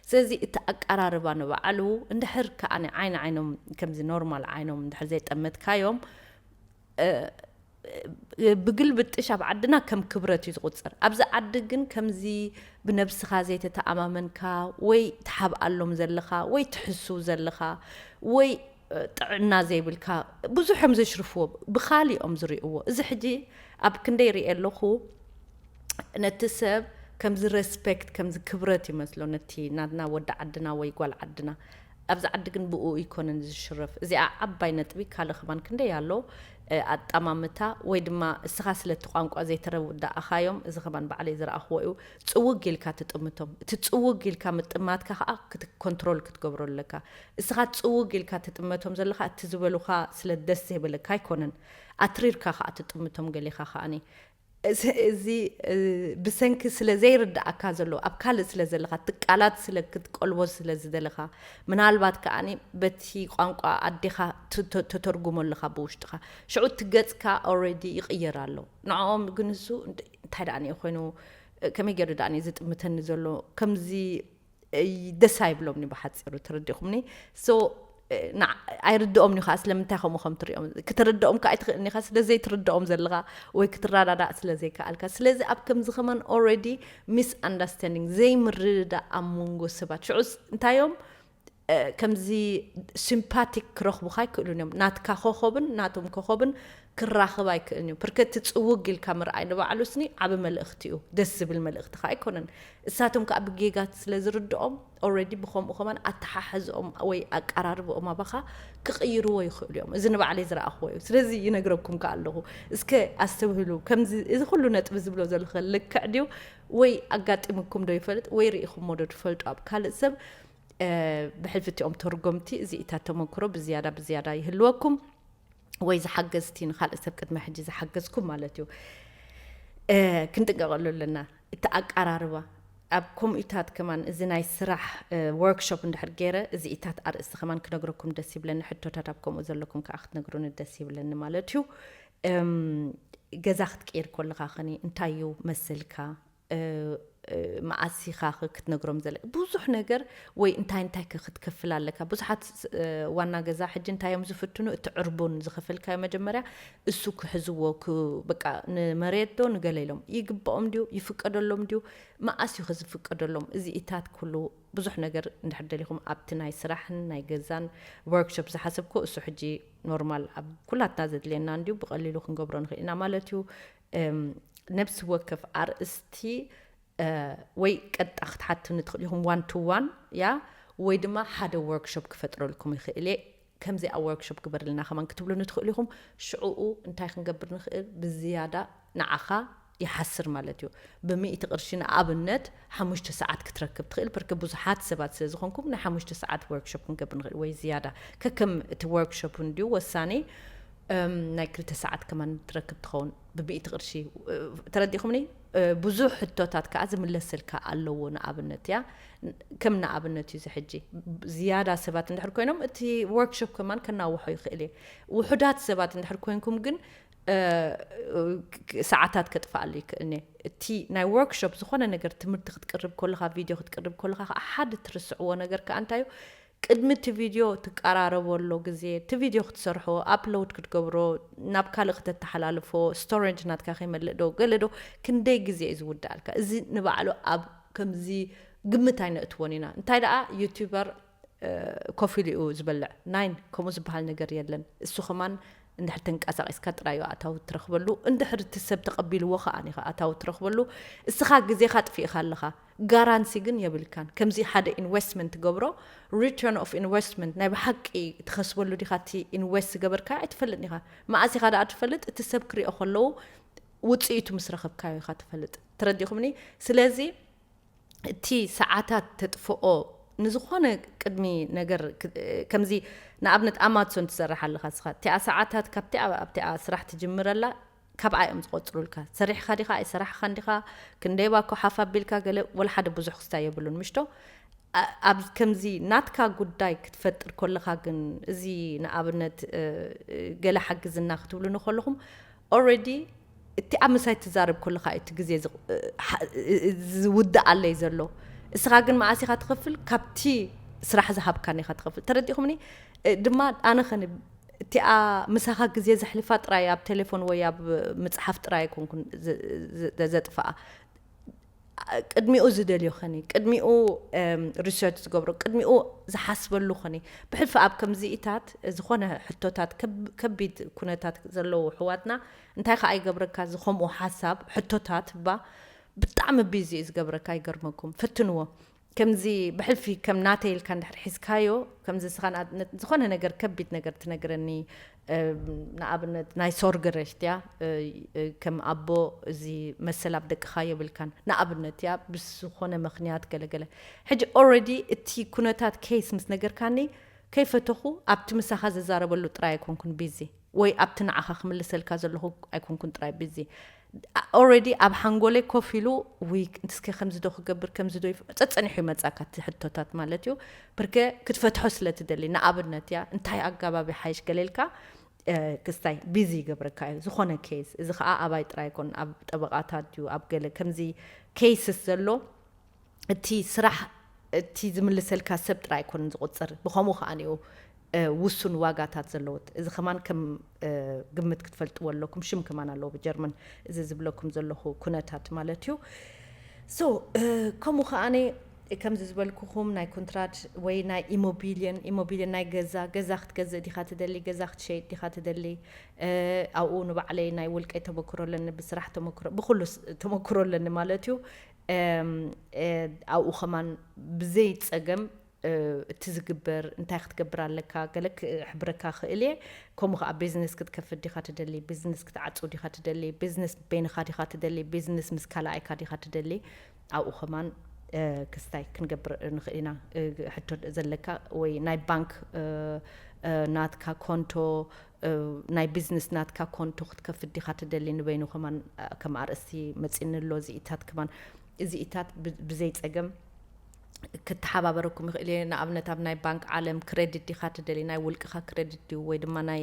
ስለዚ እቲ ኣቀራርባ ንባዕሉ እንድሕር ከዓ ዓይኒ ዓይኖም ከምዚ ኖርማል ዓይኖም እንድሕር ዘይጠመትካዮም ብግልብጥሽ ኣብ ዓድና ከም ክብረት እዩ ዝቁፅር። ኣብዚ ዓዲ ግን ከምዚ ብነብስኻ ዘይተተኣማመንካ ወይ ትሓብኣሎም ዘለኻ ወይ ትሕስው ዘለኻ ወይ ጥዕና ዘይብልካ ብዙሕ እዮም ዘሽርፍዎ ብኻሊኦም ዝሪእዎ። እዚ ሕጂ ኣብ ክንደይ ሪኤ ኣለኹ ነቲ ሰብ ከምዚ respect ከምዚ ክብረት ይመስሎ ነቲ ናትና ወዲ ዓድና ወይ ጓል ዓድና ኣብዚ ዓዲ ግን ብኡ ይኮነን ዝሽረፍ። እዚኣ ዓባይ ነጥቢ ካልእ ከማን ክንደይ ኣሎ ኣጣማምታ ወይ ድማ እስኻ ስለቲ ቋንቋ ዘይተረዳእኻዮም እዚ ከማን ባዕለይ ዝረኣኽዎ እዩ። ፅውግ ኢልካ ትጥምቶም። እቲ ፅውግ ኢልካ ምጥማትካ ከዓ ኮንትሮል ክትገብሮ ኣለካ። እስኻ ፅውግ ኢልካ ትጥመቶም ዘለኻ እቲ ዝበሉኻ ስለ ደስ ዘይበለካ ኣይኮነን። ኣትሪርካ ከዓ ትጥምቶም ገሊኻ ከዓኒ እዚ ብሰንኪ ስለ ዘይርዳእካ ዘሎ ኣብ ካልእ ስለ ዘለኻ እቲ ቃላት ስለ ክትቀልቦ ስለ ዝደለኻ ምናልባት ከዓኒ በቲ ቋንቋ ኣዴኻ ተተርጉሞ ኣለኻ ብውሽጥኻ ሽዑ እቲ ገፅካ already ይቕየር ኣሎ ንዕኦም ግን እሱ እንታይ ደኣ ኮይኑ ከመይ ገይሩ ደኣ ዝጥምተኒ ዘሎ ከምዚ ደስ ኣይብሎም ኒ ብሓፂሩ ተረዲኹምኒ so ኣይርድኦም ኒ ከዓ ስለምንታይ ከምኡ ከም ትሪኦም ክትርድኦም ከዓ ኣይትኽእልኒ ኢኻ ስለ ዘይትርድኦም ዘለኻ ወይ ክትረዳዳእ ስለ ዘይከኣልካ ስለዚ ኣብ ከምዚ ከማን already misunderstanding ዘይምርድዳእ ኣብ መንጎ ሰባት ሽዑስ እንታዮም ከምዚ sympathetic ክረኽቡኻ ኣይክእሉን እዮም ናትካ ኮኸብን ናቶም ኮኸብን ክራኽብ ኣይክእልን እዩ። ፕርከ እቲ ጽውግ ኢልካ ምርኣይ ንባዕሉ ስኒ ዓቢ መልእኽቲ እዩ። ደስ ዝብል መልእኽቲ ከኣ ኣይኮነን። እሳቶም ከኣ ብጌጋ ስለ ዝርድኦም already ብኸምኡ ከማን ኣተሓሕዝኦም ወይ ኣቀራርብኦም ኣባኻ ክቕይርዎ ይኽእሉ እዮም። እዚ ንባዕለይ ዝረኣኽዎ እዩ። ስለዚ ይነግረኩም ከኣ ኣለኹ። እስከ ኣስተብህሉ። ከምዚ እዚ ኩሉ ነጥቢ ዝብሎ ዘለኹ ልክዕ ድዩ ወይ ኣጋጢምኩም ዶ ይፈልጥ ወይ ርኢኹሞ ዶ ትፈልጡ ኣብ ካልእ ሰብ ብሕልፊ እቲኦም ተርጎምቲ እዚ እታ ተመክሮ ብዝያዳ ብዝያዳ ይህልወኩም። ወይ ዝሓገዝቲ ንካልእ ሰብ ቅድሚ ሕጂ ዝሓገዝኩም ማለት እዩ። ክንጥንቀቀሉ ኣለና። እቲ ኣቀራርባ ኣብ ከምኡታት ከማን እዚ ናይ ስራሕ ወርክሾፕ እንድሕር ገይረ እዚ ኢታት ኣርእስቲ ከማን ክነግረኩም ደስ ይብለኒ። ሕቶታት ኣብ ከምኡ ዘለኩም ከዓ ክትነግሩኒ ደስ ይብለኒ ማለት እዩ። ገዛ ክትቅይር ከለካ ከኒ እንታይ እዩ መሰልካ? መኣስ ኢኻ ክትነግሮም ዘለ ብዙሕ ነገር ወይ እንታይ እንታይ ክትከፍል ኣለካ ብዙሓት ዋና ገዛ ሕጂ እንታይ እዮም ዝፍትኑ እቲ ዕርቡን ዝኸፈልካዮ መጀመርያ እሱ ክሕዝዎ በቃ ንመሬት ዶ ንገለ ኢሎም ይግብኦም ድዩ ይፍቀደሎም ድዩ መኣስ እዩ ዝፍቀደሎም እዚ ኢታት ኩሉ ብዙሕ ነገር እንድሕር ደሊኹም ኣብቲ ናይ ስራሕን ናይ ገዛን ወርክሾፕ ዝሓሰብኩ እሱ ሕጂ ኖርማል ኣብ ኩላትና ዘድልየና እንድዩ ብቐሊሉ ክንገብሮ ንኽእል ኢና ማለት እዩ ነብሲ ወከፍ ኣርእስቲ ወይ ቀጣ ክትሓትኒ ትኽእል ኢኹም one to one ያ ወይ ድማ ሓደ ወርክሾፕ ክፈጥረልኩም ይኽእል እየ ከምዚኣ workshop ግበርልና ከማን ክትብሉኒ ትኽእሉ ኢኹም። ሽዕኡ እንታይ ክንገብር ንኽእል? ብዝያዳ ንዓኻ ይሓስር ማለት እዩ። ብሚእቲ ቅርሺ ንኣብነት ሓሙሽተ ሰዓት ክትረክብ ትኽእል። ብርክ ብዙሓት ሰባት ስለ ዝኾንኩም ናይ ሓሙሽተ ሰዓት workshop ክንገብር ንኽእል ወይ ዝያዳ። ከከም እቲ workshop እንድዩ ወሳኒ። እም፣ ናይ ክልተ ሰዓት ከማን ትረክብ ትኸውን ብሚእቲ ቅርሺ። እ፣ ተረዲኹምኒ? እ፣ ብዙሕ ሕቶታት ከዓ ዝምለሰልካ ኣለዎ። ንኣብነት እያ፣ ከም ንኣብነት እዩ እዚ ሕጂ። ዝያዳ ሰባት እንድሕር ኮይኖም እቲ workshop ከማን ከናውሖ ይኽእል እየ። ውሑዳት ሰባት እንድሕር ኮይንኩም ግን፣ እ፣ ክ-፣ ሰዓታት ከጥፍኣሉ ይክእልኒ። እቲ ናይ workshop ዝኾነ ነገር ትምህርቲ ክትቅርብ ከለኻ፣ ቪድዮ ክትቅርብ ከለኻ ከዓ ሓደ ትርስዕዎ ነገር ከዓ እንታይ እዩ? ቅድሚ እቲ ቪድዮ ትቀራረበሉ ግዜ፣ እቲ ቪድዮ ክትሰርሖ፣ upload ክትገብሮ፣ ናብ ካልእ ክተተሓላልፎ፣ storage ናትካ ከይመልእ ዶ፣ ገለ ዶ፣ ክንደይ ግዜ እዩ ዝውድኣልካ? እዚ ንባዕሉ ኣብ ከምዚ ግምት ኣይነእትዎን ኢና። እንታይ ደኣ ዩቱበር፣ እ፣ ኮፍ ኢሉ እዩ ዝበልዕ። ናይን ከምኡ ዝበሃል ነገር የለን። እሱ ከማን እንድሕር ተንቀሳቒስካ ጥራይ እዩ ኣታዊ ትረኽበሉ። እንድሕር እቲ ሰብ ተቐቢልዎ ከኣ ኢኻ ኣታዊ ትረኽበሉ። እስኻ ግዜኻ ኣጥፊእኻ ኣለኻ። ጋራንሲ ግን የብልካን። ከምዚ ሓደ ኢንቨስትመንት ትገብሮ፣ return of investment ናይ ብሓቂ ትኸስበሉ ዲኻ? እቲ ኢንቨስት ዝገበርካ ኣይትፈልጥን ኢኻ። መኣስ ኢኻ ደኣ ትፈልጥ? እቲ ሰብ ክሪኦ ከለዉ ውጽኢቱ ምስ ረኸብካዮ ኢኻ ትፈልጥ። ተረዲኹምኒ? ስለዚ እቲ ሰዓታት ተጥፍኦ ንዝኾነ ቅድሚ ነገር ክ-፣ ከምዚ ንኣብነት ኣማዞን ትሰርሕ ኣለኻ እስኻ፣ እቲኣ ሰዓታት ካብቲኣ ኣብቲኣ ስራሕ ትጅምረላ ካብኣ እዮም ዝቆጽሩልካ። ሰሪሕኻ ዲኻ ኣይሰራሕኻን ዲኻ፣ ክንደይ ባኮ ሓፍ ኣቢልካ፣ ገለ ወላ ሓደ ብዙሕ ክስታይ የብሉን፣ ምሽቶ? ኣ-፣ ኣብ ከምዚ ናትካ ጉዳይ ክትፈጥር ከለኻ ግን፣ እዚ ንኣብነት፣ እ፣ እ፣ ገለ ሓግዝና ክትብሉኒ ከለኹም፣ already እቲ ኣብ ምሳይ ትዛረብ ከለኻ እዩ እቲ ግዜ ዝ-፣ እ፣ ሓ-፣ እ፣ እ፣ ዝውድኣለይ ዘሎ። እስኻ ግን መኣስ ኢኻ ትኸፍል? ካብቲ ስራሕ ዝሃብካኒ ኢኻ ትኸፍል። ተረዲእኹምኒ? እ፣ ድማ ኣነ ኸኒ እቲኣ ምሳኻ ግዜ ዘሕልፋ ጥራይ ኣብ ቴሌፎን ወይ ኣብ ምጽሓፍ ጥራይ ኣይኮንኩን ዘ-፣ ዘ-፣ ዘጥፍኣ። ቅድሚኡ ዝደልዮ ኸኒ፣ ቅድሚኡ፣ እም፣ ሪሰርች ዝገብሮ፣ ቅድሚኡ ዝሓስበሉ ኸኒ። ብሕልፊ ኣብ ከምዚኢታት ዝኾነ ሕቶታት፣ ከብ-፣ ከቢድ ኩነታት ዘለዉ ኣሕዋትና እንታይ ኸኣ ይገብረካ? እዚ ከምኡ ሓሳብ፣ ሕቶታት እባ ብጣዕሚ ቢዚ እዩ ዝገብረካ፣ ይገርመኩም። ፈትንዎ። ከምዚ ብሕልፊ ከም ናተይ ኢልካ እንድሕር ሒዝካዮ፣ ከምዚ ንስኻ ንኣብነት ዝኾነ ነገር፣ ከቢድ ነገር ትነግረኒ፣ እ፣ ንኣብነት ናይ ሶርገረሽት እያ፣ እ፣ እ፣ ከም ኣቦ እዚ መሰል ኣብ ደቅኻ የብልካን። ንኣብነት እያ፣ ብዝኾነ ምኽንያት ገለ ገለ። ሕጂ ኦልሬዲ እቲ ኩነታት ኬስ ምስ ነገርካኒ፣ ከይፈተኹ ኣብቲ ምሳኻ ዝዛረበሉ ጥራይ ኣይኮንኩን ቢዚ፣ ወይ ኣብቲ ንዓኻ ክምልሰልካ ዘለኹ ኣይኮንኩን ጥራይ ቢዚ። ኦልሬዲ ኣብ ሓንጎለይ ኮፍ ኢሉ፣ ውይ፣ እስከ ከምዚ ዶ ክገብር፣ ከምዚ ዶ ይፍ-፣ ጸጸኒሑ ይመጻካ እቲ ሕቶታት ማለት እዩ። ብርከ ክትፈትሖ ስለ ትደሊ፣ ንኣብነት እያ፣ እንታይ ኣጋባብ ይሓይሽ ገለ ኢልካ፣ እ፣ ክስታይ ቢዚ ይገብረካ እዩ። ዝኾነ ኬስ፣ እዚ ኸኣ ኣባይ ጥራይ ኣይኮን፣ ኣብ ጠበቓታት ድዩ፣ ኣብ ገለ ከምዚ ኬስስ ዘሎ፣ እቲ ስራሕ፣ እቲ ዝምልሰልካ ሰብ ጥራይ ኣይኮነን ዝቑጽር። ብኸምኡ ኸኣ እዩ፣ እ፣ ውሱን ዋጋታት ዘለዎት። እዚ ከማን ከም፣ እ፣ ግምት ክትፈልጥዎ ኣለኩም። ሽም ከማን ኣለዎ ብጀርመን፣ እዚ ዝብለኩም ዘለኹ ኩነታት ማለት እዩ። ሶ፣ እ፣ ከምኡ ኸኣ ከምዚ ዝበልኩኹም ናይ ኮንትራት ወይ ናይ ኢሞቢልየን፣ ኢሞቢልየን ናይ ገዛ፣ ገዛ ክትገዝእ ዲኻ ትደሊ፣ ገዛ ክትሸይጥ ዲኻ ትደሊ፣ እ፣ ኣብኡ ንባዕለይ ናይ ውልቀይ ተመክሮ ኣለኒ፣ ብስራሕ ተመክሮ፣ ብኹሉ ስ-፣ ተመክሮ ኣለኒ ማለት እዩ። እም፣ እ፣ ኣብኡ ኸማን ብዘይ ጸገም፣ እ፣ እቲ ዝግበር፣ እንታይ ክትገብር ኣለካ፣ ገለ ክሕብረካ ክእል እየ። ከምኡ ኸኣ ቢዝነስ ክትከፍት ዲኻ ትደሊ፣ ቢዝነስ ክትዓጽው ዲኻ ትደሊ፣ ቢዝነስ በይንኻ ዲኻ ትደሊ፣ ቢዝነስ ምስ ካልኣይካ ዲኻ ትደሊ፣ ኣብኡ ኸማን፣ እ፣ ክስታይ ክንገብር ንኽእል ኢና። እ፣ ሕቶ ዘለካ ወይ ናይ ባንክ፣ እ፣ እ፣ ናትካ ኮንቶ፣ እ፣ ናይ ቢዝነስ ናትካ ኮንቶ ክትከፍት ዲኻ ትደሊ፣ ንበይኑ ከማን፣ እ፣ ከም ኣርእስቲ መጺኒ ኣሎ። እዚኢታት ከማን፣ እዚኢታት ብ-፣ ብዘይ ጸገም ክተሓባበረኩም ይኽእል እየ። ንኣብነት ኣብ ናይ ባንክ ዓለም ክረዲት ዲኻ ትደሊ፣ ናይ ውልቅኻ ክረዲት ድዩ ወይ ድማ ናይ፣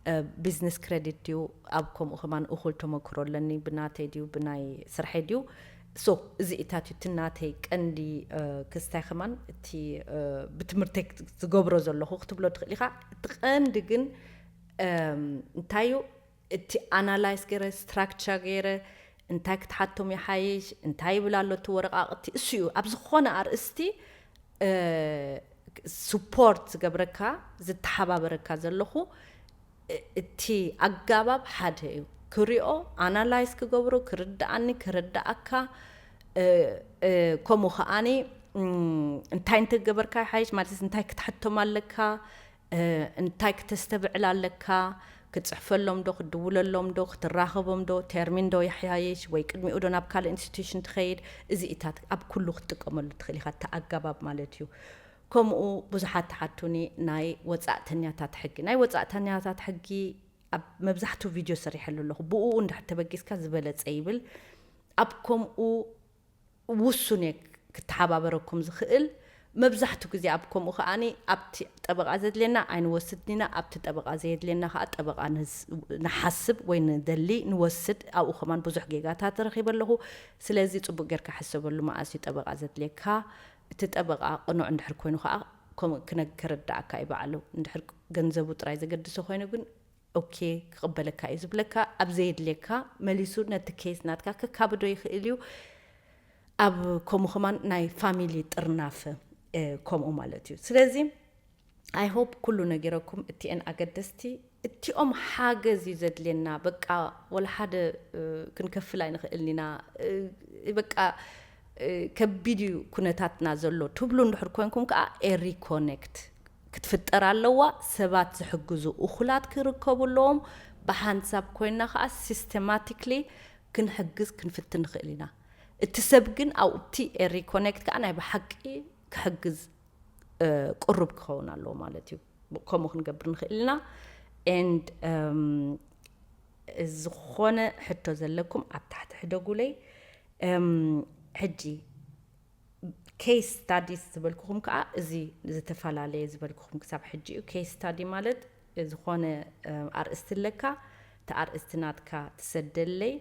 እ፣ ቢዝነስ ክረዲት ድዩ? ኣብ ከምኡ ከማን እኹል ተመክሮ ኣለኒ፣ ብናተይ ድዩ ብናይ ስርሐይ ድዩ? ሶ እዚኢታት እዩ እቲ ናተይ ቀንዲ፣ እ፣ ክስታይ ከማን እቲ፣ እ፣ ብትምህርተይ ዝገብሮ ዘለኹ ክትብሎ ትኽእል ኢኻ። እቲ ቀንዲ ግን፣ እም፣ እንታይ እዩ እቲ ኣናላይዝ ገይረ፣ ስትራክቸር ገይረ፣ እንታይ ክትሓቶም ይሓይሽ፣ እንታይ ይብል ኣሎ እቲ ወረቓቕቲ፣ እሱ እዩ። ኣብ ዝኾነ ኣርእስቲ፣ እ፣ ስፖርት ዝገብረካ፣ ዝተሓባበረካ ዘለኹ፣ እ፣ እቲ ኣጋባብ ሓደ እዩ። ክሪኦ፣ ኣናላይዝ ክገብሮ፣ ክርድኣኒ፣ ክርድኣካ፣ እ፣ እ፣ ከምኡ ከኣኒ፣ እም፣ እንታይ እንተገበርካ ይሓይሽ፣ ማለት እንታይ ክትሓቶም ኣለካ፣ እንታይ ክተስተብዕል ኣለካ? ክትፅሕፈሎም ዶ፣ ክትድውለሎም ዶ፣ ክትራኸቦም ዶ፣ ተርሚን ዶ ይሓያየሽ ወይ ቅድሚኡ ዶ ናብ ካልእ ኢንስቲትዩሽን ትኸይድ? እዚኢታት ኣብ ኩሉ ክትጥቀመሉ ትኽእል ኢኻ፣ እቲ ኣገባብ ማለት እዩ። ከምኡ ብዙሓት ትሓቱኒ ናይ ወፃእተኛታት ሕጊ። ናይ ወፃእተኛታት ሕጊ ኣብ መብዛሕትኡ ቪድዮ ሰሪሐሉ ኣለኹ። ብኡ እንድሕር ተበጊስካ ዝበለፀ ይብል። ኣብ ከምኡ ውሱን እየ ክተሓባበረኩም ዝኽእል። መብዛሕትኡ ግዜ ኣብ ከምኡ ከዓኒ ኣብቲ ጠበቓ ዘድልየና ኣይንወስድን ኢና፣ ኣብቲ ጠበቓ ዘየድልየና ከዓ ጠበቓ ንስ-፣ ንሓስብ ወይ ንደሊ ንወስድ። ኣብኡ ከማን ብዙሕ ጌጋታት ረኺበ ኣለኹ። ስለዚ ፅቡቅ ጌርካ ሕሰበሉ፣ መኣስ እዩ ጠበቓ ዘድልየካ? እቲ ጠበቓ ቅኑዕ እንድሕር ኮይኑ ከዓ ከም-፣ ክነ-፣ ክርዳእካ እዩ ባዕሉ። እንድሕር ገንዘቡ ጥራይ ዘገድሶ ኮይኑ ግን ኦኬ ክቕበለካ እዩ ዝብለካ። ኣብ ዘየድልየካ መሊሱ ነቲ ኬስ ናትካ ከካብዶ ይኽእል እዩ። ኣብ ከምኡ ከማን ናይ ፋሚሊ ጥርናፈ ከምኡ ማለት እዩ። ስለዚ ኣይ ሆፕ ኩሉ ነጊረኩም። እቲኤን ኣገደስቲ፣ እቲኦም ሓገዝ እዩ ዘድልየና። በቃ ወላ ሓደ ክንከፍል ኣይንኽእልን ኢና። በቃ ከቢድ እዩ ኩነታትና ዘሎ ትብሉ እንድሕር ኮንኩም ከዓ ኤሪ ኮኔክት ክትፍጠር ኣለዋ። ሰባት ዝሕግዙ እኹላት ክርከቡ ኣለዎም። ብሓንሳብ ኮይና ከዓ ሲስተማቲክሊ ክንሕግዝ ክንፍትን ንኽእል ኢና። እቲ ሰብ ግን ኣብቲ ኤሪ ኮኔክት ከዓ ናይ ብሓቂ ክሕግዝ ቅሩብ ክኸውን ኣለዎ ማለት እዩ። ከምኡ ክንገብር ንኽእል ኢና። ኤንድ ዝኾነ ሕቶ ዘለኩም ኣብ ታሕቲ ሕደጉለይ። ሕጂ ኬስ ስታዲስ ዝበልኩኹም ከዓ እዚ ዝተፈላለየ ዝበልኩኹም ክሳብ ሕጂ እዩ። ኬስ ስታዲ ማለት ዝኾነ ኣርእስቲ ኣለካ፣ እቲ ኣርእስቲ ናትካ ትሰደለይ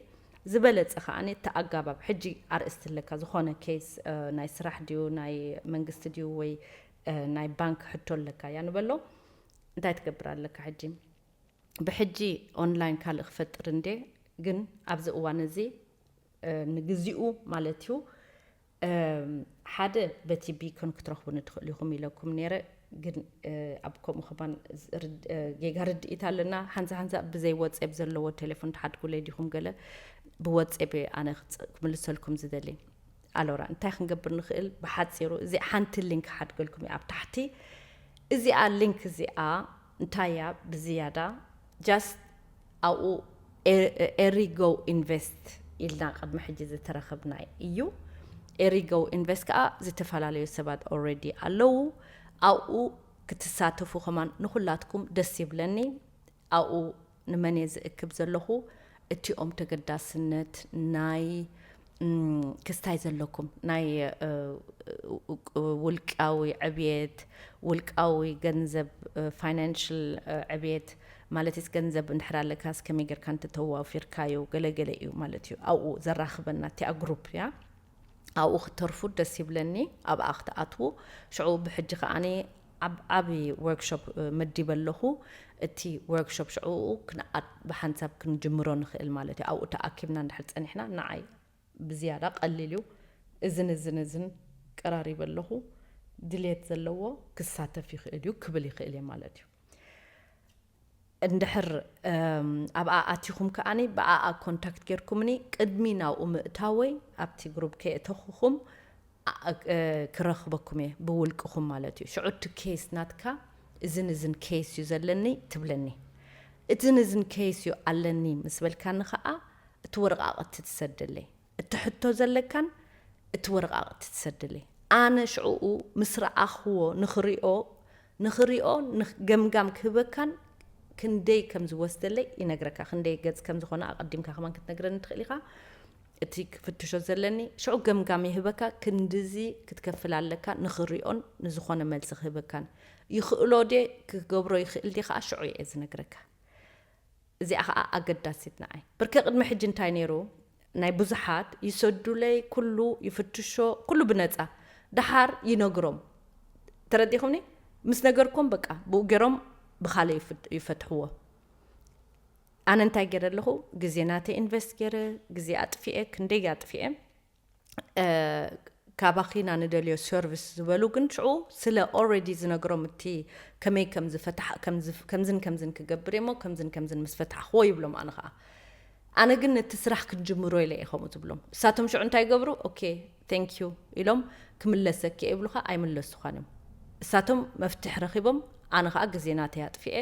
ዝበለፀ ከዓ እቲ ኣጋባብ። ሕጂ ኣርእስቲ ኣለካ፣ ዝኾነ ኬስ ናይ ስራሕ ድዩ ናይ መንግስቲ ድዩ ወይ ናይ ባንክ ሕቶ ኣለካ እያ ንበሎ። እንታይ ትገብር ኣለካ ሕጂ? ብሕጂ ኦንላይን ካልእ ክፈጥር እንዴ፣ ግን ኣብዚ እዋን እዚ ንግዚኡ ማለት እዩ ሓደ በቲ ቢኮን ክትረኽቡኒ ትኽእሉ ኢኹም ኢለኩም ነይረ። ግን ኣብ ከምኡ ከማን ጌጋ ርድኢት ኣለና። ሓንሳ ሓንሳ ብዘይ ወፅብ ዘለዎ ቴሌፎን ትሓድጉለይ ዲኹም? ገለ ብወፅብ ኣነ ክምልሰልኩም ዝደሊ። ኣሎራ እንታይ ክንገብር ንኽእል? ብሓፂሩ እዚ ሓንቲ ሊንክ ሓድገልኩም ኣብ ታሕቲ። እዚኣ ሊንክ እዚኣ እንታይ እያ ብዝያዳ? ጃስት ኣብኡ ኤሪጎ ኢንቨስት ኢልና ቅድሚ ሕጂ ዝተረኸብና እዩ። ኤሪጎ ኢንቨስት ከዓ ዝተፈላለዩ ሰባት ኦልሬዲ ኣለዉ። ኣብኡ ክትሳተፉ ከማን ንኹላትኩም ደስ ይብለኒ። ኣብኡ ንመን እየ ዝእክብ ዘለኹ? እቲኦም ተገዳስነት ናይ ክስታይ ዘለኩም ናይ ውልቃዊ ዕብየት፣ ውልቃዊ ገንዘብ፣ ፋይናንሽል ዕብየት ማለት ስ ገንዘብ እንድሕር ኣለካስ ከመይ ጌርካ እንተተዋፊርካዮ ገለገለ እዩ ማለት እዩ። ኣብኡ ዘራኽበና እቲኣ ግሩፕ እያ። ኣብኡ ክትተርፉ ደስ ይብለኒ፣ ኣብኣ ክትኣትዉ። ሽዑ ብሕጂ ከዓኒ ኣብ ዓቢ ወርክሾፕ መዲበ ኣለኹ። እቲ ወርክሾፕ ሽዑ ብሓንሳብ ክንጅምሮ ንኽእል ማለት እዩ። ኣብኡ ተኣኪብና እንድሕር ጸኒሕና ንዓይ ብዝያዳ ቀሊል እዩ። እዝን እዝን እዝን ቀራሪበ ኣለኹ። ድሌት ዘለዎ ክሳተፍ ይኽእል እዩ ክብል ይኽእል እየ ማለት እዩ። እንድሕር ኣብኣ ኣቲኹም ከዓኒ ብኣኣ ኮንታክት ጌርኩምኒ ቅድሚ ናብኡ ምእታወይ ኣብቲ ግሩፕ ከየእተኹኹም ክረኽበኩም እየ ብውልቅኹም ማለት እዩ። ሽዑ እቲ ኬስ ናትካ እዝን እዝን ኬስ እዩ ዘለኒ ትብለኒ። እዝን እዝን ኬስ እዩ ኣለኒ ምስ በልካኒ ከዓ እቲ ወረቓቕቲ ትሰደለይ። እቲ ሕቶ ዘለካን እቲ ወረቓቕቲ ትሰድሊ። ኣነ ሽዕኡ ምስ ረኣኽዎ ንኽሪኦ ንኽሪኦ ገምጋም ክህበካን ክንደይ ከም ዝወስደለይ ይነግረካ። ክንደይ ገጽ ከም ዝኾነ ኣቐዲምካ ከማን ክትነግረኒ ትኽእል ኢኻ። እቲ ክፍትሾ ዘለኒ ሽዑ ገምጋም ይህበካ። ክንድዚ ክትከፍል ኣለካ ንኽሪኦን ንዝኾነ መልሲ ክህበካን ይኽእሎ ድየ ክገብሮ ይኽእል ድየ ከዓ ሽዑ እየ ዝነግረካ። እዚኣ ኸዓ ኣገዳሲት ንዓይ። ብርክ ቅድሚ ሕጂ እንታይ ነይሩ? ናይ ብዙሓት ይሰዱለይ፣ ኩሉ ይፍትሾ፣ ኩሉ ብነጻ። ደሓር ይነግሮም። ተረዲኹምኒ? ምስ ነገርኩም በቃ ብኡ ገይሮም ብኻልእ ይፍት-፣ ይፈትሕዎ። ኣነ እንታይ ገይረ ኣለኹ? ግዜ ናተይ ኢንቨስት ገይረ፣ ግዜ ኣጥፊኤ፣ ክንደይ ኣጥፊኤ። ካባኺ ኢና ንደልዮ ሰርቪስ ዝበሉ ግን ሽዑ ስለ ኦልሬዲ ዝነግሮም እቲ ከመይ ከም ዝፈትሓ-፣ ከም ዝፍ-፣ ከምዝን ከምዝን ክገብር እሞ ከምዝን ከምዝን ምስ ፈታሕኽዎ ይብሎም። ኣነ ኸዓ ኣነ ግን ነቲ ስራሕ ክንጅምሮ ኢለ እየ ከምኡ ዝብሎም። እሳቶም ሽዑ እንታይ ይገብሩ? ኦኬ፣ ቴንክ ዩ ኢሎም ክምለሰኪ እየ ይብሉኻ፣ ኣይምለሱኻን እዮም። እሳቶም መፍትሕ ረኺቦም ኣነ ከዓ ግዜ ናተይ ኣጥፊኤ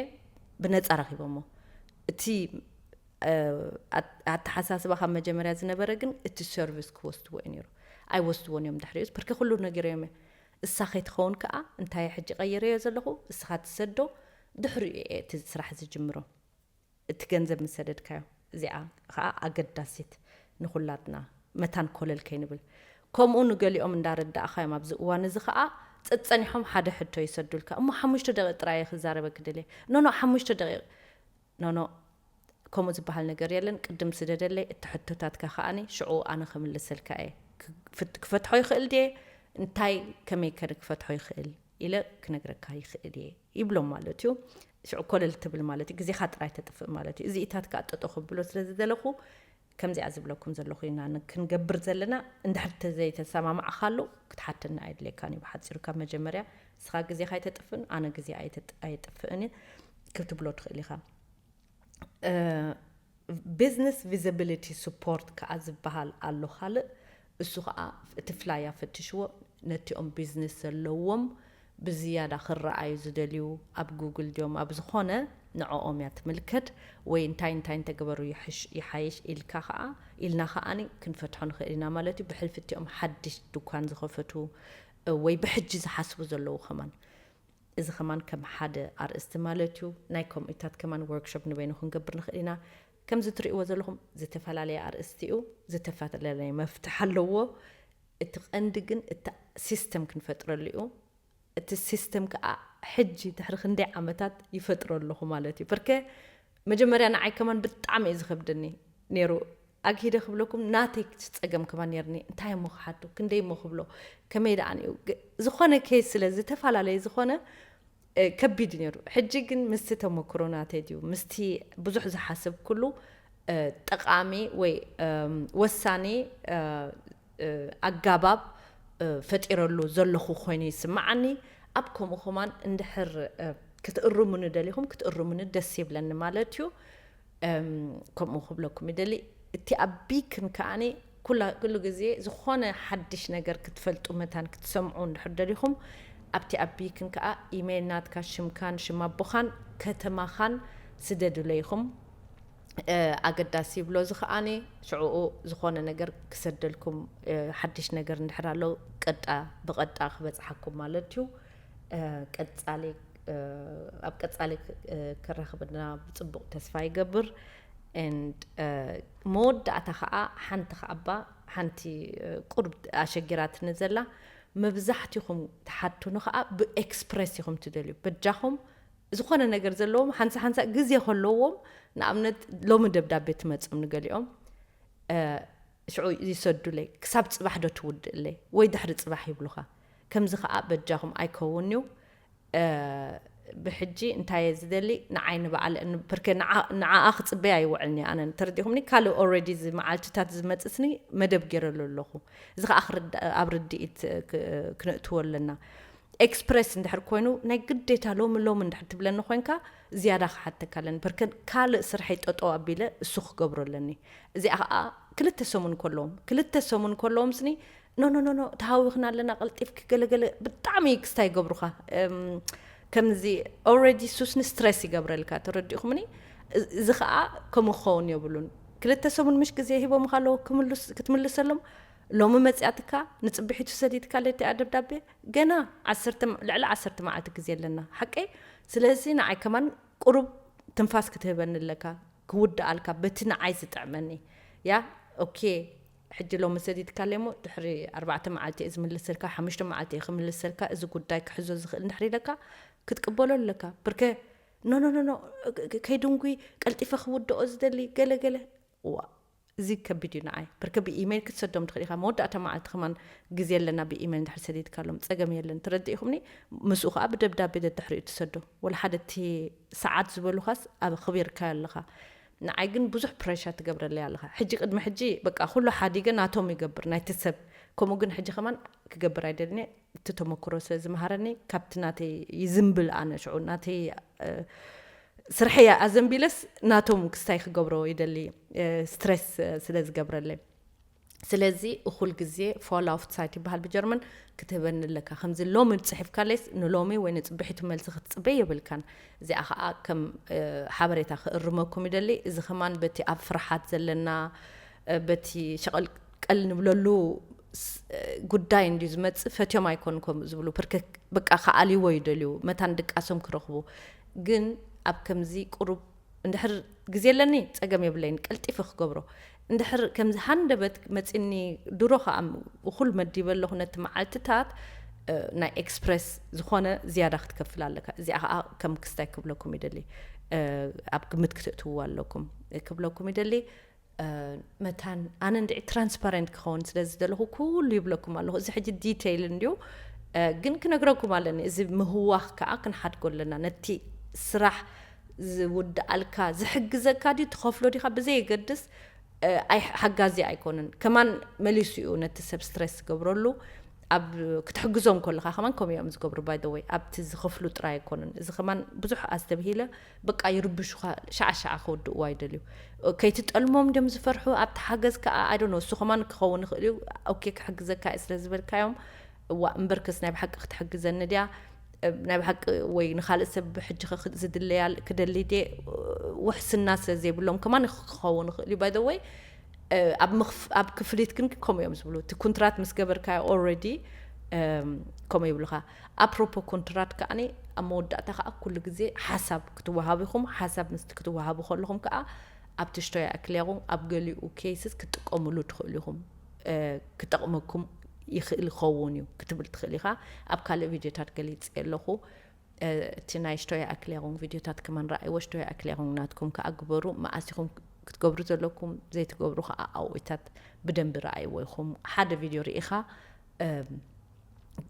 ብነፃ ረኪቦሞ። እቲ ኣተሓሳስባ ካብ መጀመርያ ዝነበረ ግን እቲ ሰርቪስ ክወስድዎ እዩ ነይሩ። ኣይወስድዎን እዮም ድሕሪኡስ፣ ብርኪ ኩሉ ነጊረዮም እየ። እሳ ከይትኸውን ከዓ እንታይ ሕጂ ቀይረዮ ዘለኹ፣ እስኻ ትሰዶ፣ ድሕሪኡ እየ እቲ ስራሕ ዝጅምሮ። እቲ ገንዘብ ምስ ሰደድካዮ፣ እዚኣ ከዓ ኣገዳሲት ንኹላትና፣ መታን ኮለል ከይንብል። ከምኡ ንገሊኦም እንዳረዳእኻዮም ኣብዚ እዋን እዚ ከዓ ጸጸኒሖም ሓደ ሕቶ ይሰዱልካ። እሞ ሓሙሽተ ደቂቕ ጥራይ እየ ክዛረበኪ ደልየ። ኖኖ፣ ሓሙሽተ ደቂቕ። ኖኖ፣ ከምኡ ዝበሃል ነገር የለን። ቅድም ስደደለይ፣ እቲ ሕቶታትካ ከዓኒ ሽዑ ኣነ ክምልሰልካ እየ። ክፈትሖ ይኽእል ድየ? እንታይ፣ ከመይ ከ ክፈትሖ ይኽእል ኢለ ክነግረካ ይኽእል እየ ይብሎም ማለት እዩ። ሽዑ ኮለል ትብል ማለት እዩ። ግዜኻ ጥራይ ተጥፍእ ማለት እዩ። እዚኢታት ከዓ ጠጠው ክብሎ ስለ ዝደለኹ፣ ከምዚኣ ዝብለኩም ዘለኹ ኢና ክንገብር ዘለና። እንድሕር ተዘይተሰማማዕካሉ ክትሓተና ኣየድልየካን እዩ። ብሓፂሩ ካብ መጀመርያ ንስኻ ግዜኻ ኣይተጥፍእን፣ ኣነ ግዜ ኣየጥፍእን ክትብሎ ትኽእል ኢኻ። ቢዝነስ ቪዚቢሊቲ ስፖርት ከዓ ዝበሃል ኣሎ ካልእ። እሱ ከዓ እቲ ፍላያ ፈትሽዎ። ነቲኦም ቢዝነስ ዘለዎም ብዝያዳ ክረኣዩ ዝደልዩ ኣብ ጉግል ድዮም ኣብ ዝኾነ ንዕኦም እያ ትምልከት። ወይ እንታይ እንታይ እንተገበሩ ይሓይሽ ኢልካ ከዓ ኢልና ከዓኒ ክንፈትሖ ንኽእል ኢና ማለት እዩ። ብሕልፊ እቲኦም ሓድሽ ድኳን ዝኸፈቱ ወይ ብሕጂ ዝሓስቡ ዘለዉ ከማን እዚ ከማን ከም ሓደ ኣርእስቲ ማለት እዩ። ናይ ከምኡታት ከማን ወርክሾፕ ንበይኑ ክንገብር ንኽእል ኢና። ከምዚ ትርእይዎ ዘለኹም ዝተፈላለየ ኣርእስቲ እዩ፣ ዝተፈላለየ መፍትሕ ኣለዎ። እቲ ቀንዲ ግን እቲ ሲስተም ክንፈጥረሉ እዩ። እቲ ሲስተም ከዓ ሕጂ ድሕሪ ክንደይ ዓመታት ይፈጥሮ ኣለኹ ማለት እዩ። በርከ መጀመርያ ንዓይ ከማን ብጣዕሚ እዩ ዝኸብደኒ ነይሩ። ኣግሂደ ክብለኩም ናተይ ጸገም ከማን ነይርኒ። እንታይ እሞ ክሓቱ፣ ክንደይ እሞ ክብሎ፣ ከመይ ደኣ ንዩ? ዝኾነ ኬስ ስለ ዝተፈላለየ ዝኾነ ከቢድ ነይሩ። ሕጂ ግን ምስቲ ተመክሮ ናተይ ድዩ ምስቲ ብዙሕ ዝሓሰብኩሉ ጠቓሚ ወይ ወሳኒ ኣጋባብ ፈጢረሉ ዘለኹ ኮይኑ ይስምዓኒ። ኣብ ከምኡ ከማን እንድሕር ክትእርሙኒ ደሊኹም ክትእርሙኒ ደስ ይብለኒ ማለት እዩ። ከምኡ ክብለኩም ይደሊ። እቲ ኣብ ቢክን ከዓኒ ኩላ ኩሉ ግዜ ዝኾነ ሓድሽ ነገር ክትፈልጡ መታን ክትሰምዑ እንድሕር ደሊኹም ኣብቲ ኣብ ቢክን ከዓ ኢሜይል ናትካ ሽምካን ሽም ኣቦኻን ከተማኻን ስደዱለይኹም። ኣገዳሲ ይብሎ እዚ ከዓኒ ሽዕኡ ዝኾነ ነገር ክሰደልኩም ሓድሽ ነገር እንድሕር ኣሎ ቀጣ ብቐጣ ክበፅሓኩም ማለት እዩ። ቀፃሊ ኣብ ቀፃሊ ክራኽብና ብፅቡቕ ተስፋ ይገብር። And መወዳእታ ከዓ ሓንቲ ከዓባ ሓንቲ ቁርብ ኣሸጊራትኒ ዘላ መብዛሕትኹም ትሓቱኒ ከዓ ብኤክስፕሬስ ኢኹም ትደልዩ። በጃኹም ዝኾነ ነገር ዘለዎም ሓንሳ ሓንሳ ግዜ ከለዎም ንኣብነት ሎሚ ደብዳቤ ትመፅም ንገሊኦም ሽዑ ይሰዱለይ ክሳብ ፅባሕ ዶ ትውድእለይ ወይ ድሕሪ ፅባሕ ይብሉኻ። ከምዚ ከዓ በጃኹም ኣይከውን እዩ። ብሕጂ እንታይ እየ ዝደሊ ንዓይ ንበዓል ብርከ ንዓኣ ክፅበይ ኣይውዕልኒ ኣነ ተረዲኹምኒ ካልእ ኦረዲ እዚ መዓልትታት ዝመፅስኒ መደብ ገይረሉ ኣለኹ። እዚ ከዓ ኣብ ርድኢት ክነእትዎ ኣለና። ኤክስፕረስ እንድሕር ኮይኑ ናይ ግዴታ ሎሚ ሎሚ እንድሕር ትብለኒ ኮይንካ ዝያዳ ክሓተካ ኣለኒ በርከ ካልእ ስርሐይ ጠጠው ኣቢለ እሱ ክገብሮ ኣለኒ። እዚኣ ከዓ ክልተ ሰሙን ከለዎም ክልተ ሰሙን ከለዎም ስኒ ኖኖኖኖ ተሃዊኽና ኣለና ቀልጢፍኪ ገለገለ ብጣዕሚ ክስታ ይገብሩኻ። ከምዚ ኦረዲ ሱስኒ ስትረስ ይገብረልካ ተረዲእኹምኒ። እዚ ከዓ ከምኡ ክኸውን የብሉን። ክልተ ሰሙን ምሽ ግዜ ሂቦምካ ኣለዎ ክትምልሰሎም። ሎሚ መፅያትካ ንፅብሒቱ ሰዲድካ ለቲ ደብዳቤ ገና ልዕሊ ዓሰርተ መዓልቲ ግዜ ኣለና ሓቀይ። ስለዚ ንዓይ ከማን ቁሩብ ትንፋስ ክትህበኒ ኣለካ ክውድኣልካ በቲ ንዓይ ዝጥዕመኒ። ያ ኦኬ ሕጂ ሎሚ ሰዲድካለይ እሞ ድሕሪ ኣርባዕተ መዓልቲ እየ ዝምልሰልካ ሓሙሽተ መዓልቲ እየ ክምልሰልካ እዚ ጉዳይ ክሕዞ ዝኽእል እንድሕር ኢለካ ክትቅበሎ ኣለካ። ብርከ ኖኖኖኖ ከይድንጉ ቀልጢፈ ክውድኦ ዝደሊ ገለገለ ዋ እዚ ከቢድ እዩ ንዓይ። ብርከ ብኢሜይል ክትሰዶም ትኽእል ኢኻ። መወዳእታ መዓልቲ ከማን ግዜ ኣለና ብኢሜይል እንድሕር ሰዲድካሎም ጸገም የለን። ትረድእ ኢኹምኒ? ምስኡ ከዓ ብደብዳቤ ደድሕሪኡ ትሰዶ። ወላ ሓደ እቲ ሰዓት ዝበሉኻስ ኣብ ኣኽቢርካዮ ኣለኻ። ንዓይ ግን ብዙሕ ፕረሻ ትገብረለይ ኣለኻ። ሕጂ ቅድሚ ሕጂ በቃ ኩሉ ሓዲገ ናቶም ይገብር ናይቲ ሰብ። ከምኡ ግን ሕጂ ከማን ክገብር ኣይደልኒ። እቲ ተመክሮ ስለ ዝመሃረኒ ካብቲ ናተይ ይዝንብል ኣነ ሽዑ ናተይ ስርሐይ ኣዘንቢለስ ናቶም ክስታይ ክገብሮ ይደሊ። ስትረስ ስለ ዝገብረለይ ስለዚ እኹል ግዜ fall off site ይበሃል ብጀርመን ክትህበኒ ኣለካ። ከምዚ ሎሚ ጽሒፍካለይስ ንሎሚ ወይ ንጽብሒቱ መልሲ ክትጽበይ የብልካን። እዚኣ ኸኣ ከም ሓበሬታ ክእርመኩም ይደሊ። እዚ ከማን በቲ ኣብ ፍርሓት ዘለና በቲ ሸቐልቀል ንብለሉ ጉዳይ እንድዩ ዝመጽእ። ፈትዮም ኣይኮን ከምኡ ዝብሉ ብርክክ በቃ ክኣልይዎ ይደልዩ፣ መታን ድቃሶም ክረኽቡ። ግን ኣብ ከምዚ ቁሩብ እንድሕር ግዜ ኣለኒ ጸገም የብለይን፣ ቀልጢፈ ክገብሮ። እንድሕር ከምዚ ሃንደበት መጺኒ፣ ድሮ ከኣ እኹል መዲበ ኣለኹ ነቲ መዓልትታት፣ ናይ ኤክስፕረስ ዝኾነ ዝያዳ ክትከፍል ኣለካ። እዚኣ ከኣ ከም ክስታይ ክብለኩም ይደሊ፣ ኣብ ግምት ክትእትውዎ ኣለኩም ክብለኩም ይደሊ። መታን ኣነ እንድዒ ትራንስፓረንት ክኸውን ስለ ዝደለኹ ኩሉ ይብለኩም ኣለኹ። እዚ ሕጂ ዲቴይል እንድዩ፣ ግን ክነግረኩም ኣለኒ። እዚ ምህዋኽ ከኣ ክንሓድጎ ኣለና። ነቲ ስራሕ ዝውድኣልካ ዝሕግዘካ ድዩ ትኸፍሎ ዲኻ ብዘየገድስ፣ ኣይ ሓጋዚ ኣይኮንን። ከማን መሊሱ እዩ ነቲ ሰብ ስትረስ ዝገብረሉ። ኣብ ክትሕግዞም ከለኻ ከማን ከምኡ እዮም ዝገብሩ። ባይ ወይ ኣብቲ ዝኸፍሉ ጥራይ ኣይኮኑን። እዚ ከማን ብዙሕ ኣስተብሂለ፣ በቃ ይርብሹኻ፣ ሻዕሻዕ ከወድእዋ ይደልዩ። ከይትጠልሞም ድዮም ዝፈርሑ ኣብቲ ሓገዝ ከኣ ኣይ ዶንት ኖ፣ እሱ ከማን ክኸውን ይኽእል እዩ። ኦኬ ክሕግዘካ እየ ስለ ዝበልካዮም፣ እዋ እምበርከስ ናይ ብሓቂ ክትሕግዘኒ ድያ? ናይ ብሓቂ ወይ ንኻልእ ሰብ ሕጂ ዝድለያ ክደሊ ድየ? ውሕስና ስለ ዘይብሎም ከማን ክኸውን ይኽእል እዩ። ባይ ወይ ኣብ ክፍሊት ግን ከምኡ እዮም ዝብሉ። እቲ ኩንትራት ምስ ገበርካዮ ኦልሬዲ ከምኡ ይብሉኻ። ኣፕሮፖ ኮንትራት ከኣኒ ኣብ መወዳእታ ከዓ ኩሉ ግዜ ሓሳብ ክትወሃቡ ኢኹም። ሓሳብ ምስቲ ክትወሃቡ ከለኹም ከዓ ኣብቲ ሽቶያ ኣክሊያኹም ኣብ ገሊኡ ኬይስስ ክትጥቀምሉ ትኽእሉ ኢኹም። ክጠቕመኩም ይኽእል ይኸውን እዩ ክትብል ትኽእል ኢኻ። ኣብ ካልእ ቪድዮታት ገሊፀ ኣለኹ። እቲ ናይ ሽቶያ ኣክሊያኹም ቪድዮታት ከማን ረኣይዎ። ሽቶያ ኣክሊያኹም ናትኩም ከዓ ግበሩ። መኣስ ኢኹም ክትገብሩ ዘለኩም ዘይትገብሩ ከዓ ኣብኡታት ብደንቢ ረኣይዎ ኢኹም። ሓደ ቪድዮ ርኢኻ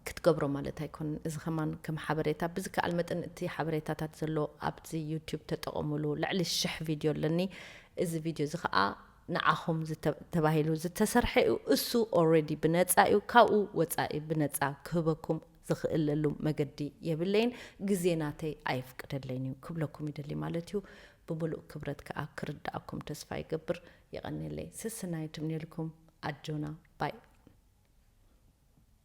ክትገብሮ ማለት ኣይኮንን። እዚ ከማን ከም ሓበሬታ ብዝከኣል መጠን እቲ ሓበሬታታት ዘሎ ኣብዚ ዩቲዩብ ተጠቐሙሉ። ልዕሊ ሽሕ ቪድዮ ኣለኒ። እዚ ቪድዮ እዚ ከዓ ንዓኹም ተባሂሉ ዝተሰርሐ እዩ። እሱ ኦልሬዲ ብነፃ እዩ። ካብኡ ወፃኢ ብነፃ ክህበኩም ዝኽእለሉ መገዲ የብለይን። ግዜ ናተይ ኣይፍቅደለይን እዩ ክብለኩም ይደሊ ማለት እዩ። ብምሉእ ክብረት ከዓ ክርዳእኩም ተስፋ ይገብር። የቐንየለይ። ስስናይ ትምንየልኩም። ኣጆና ባይ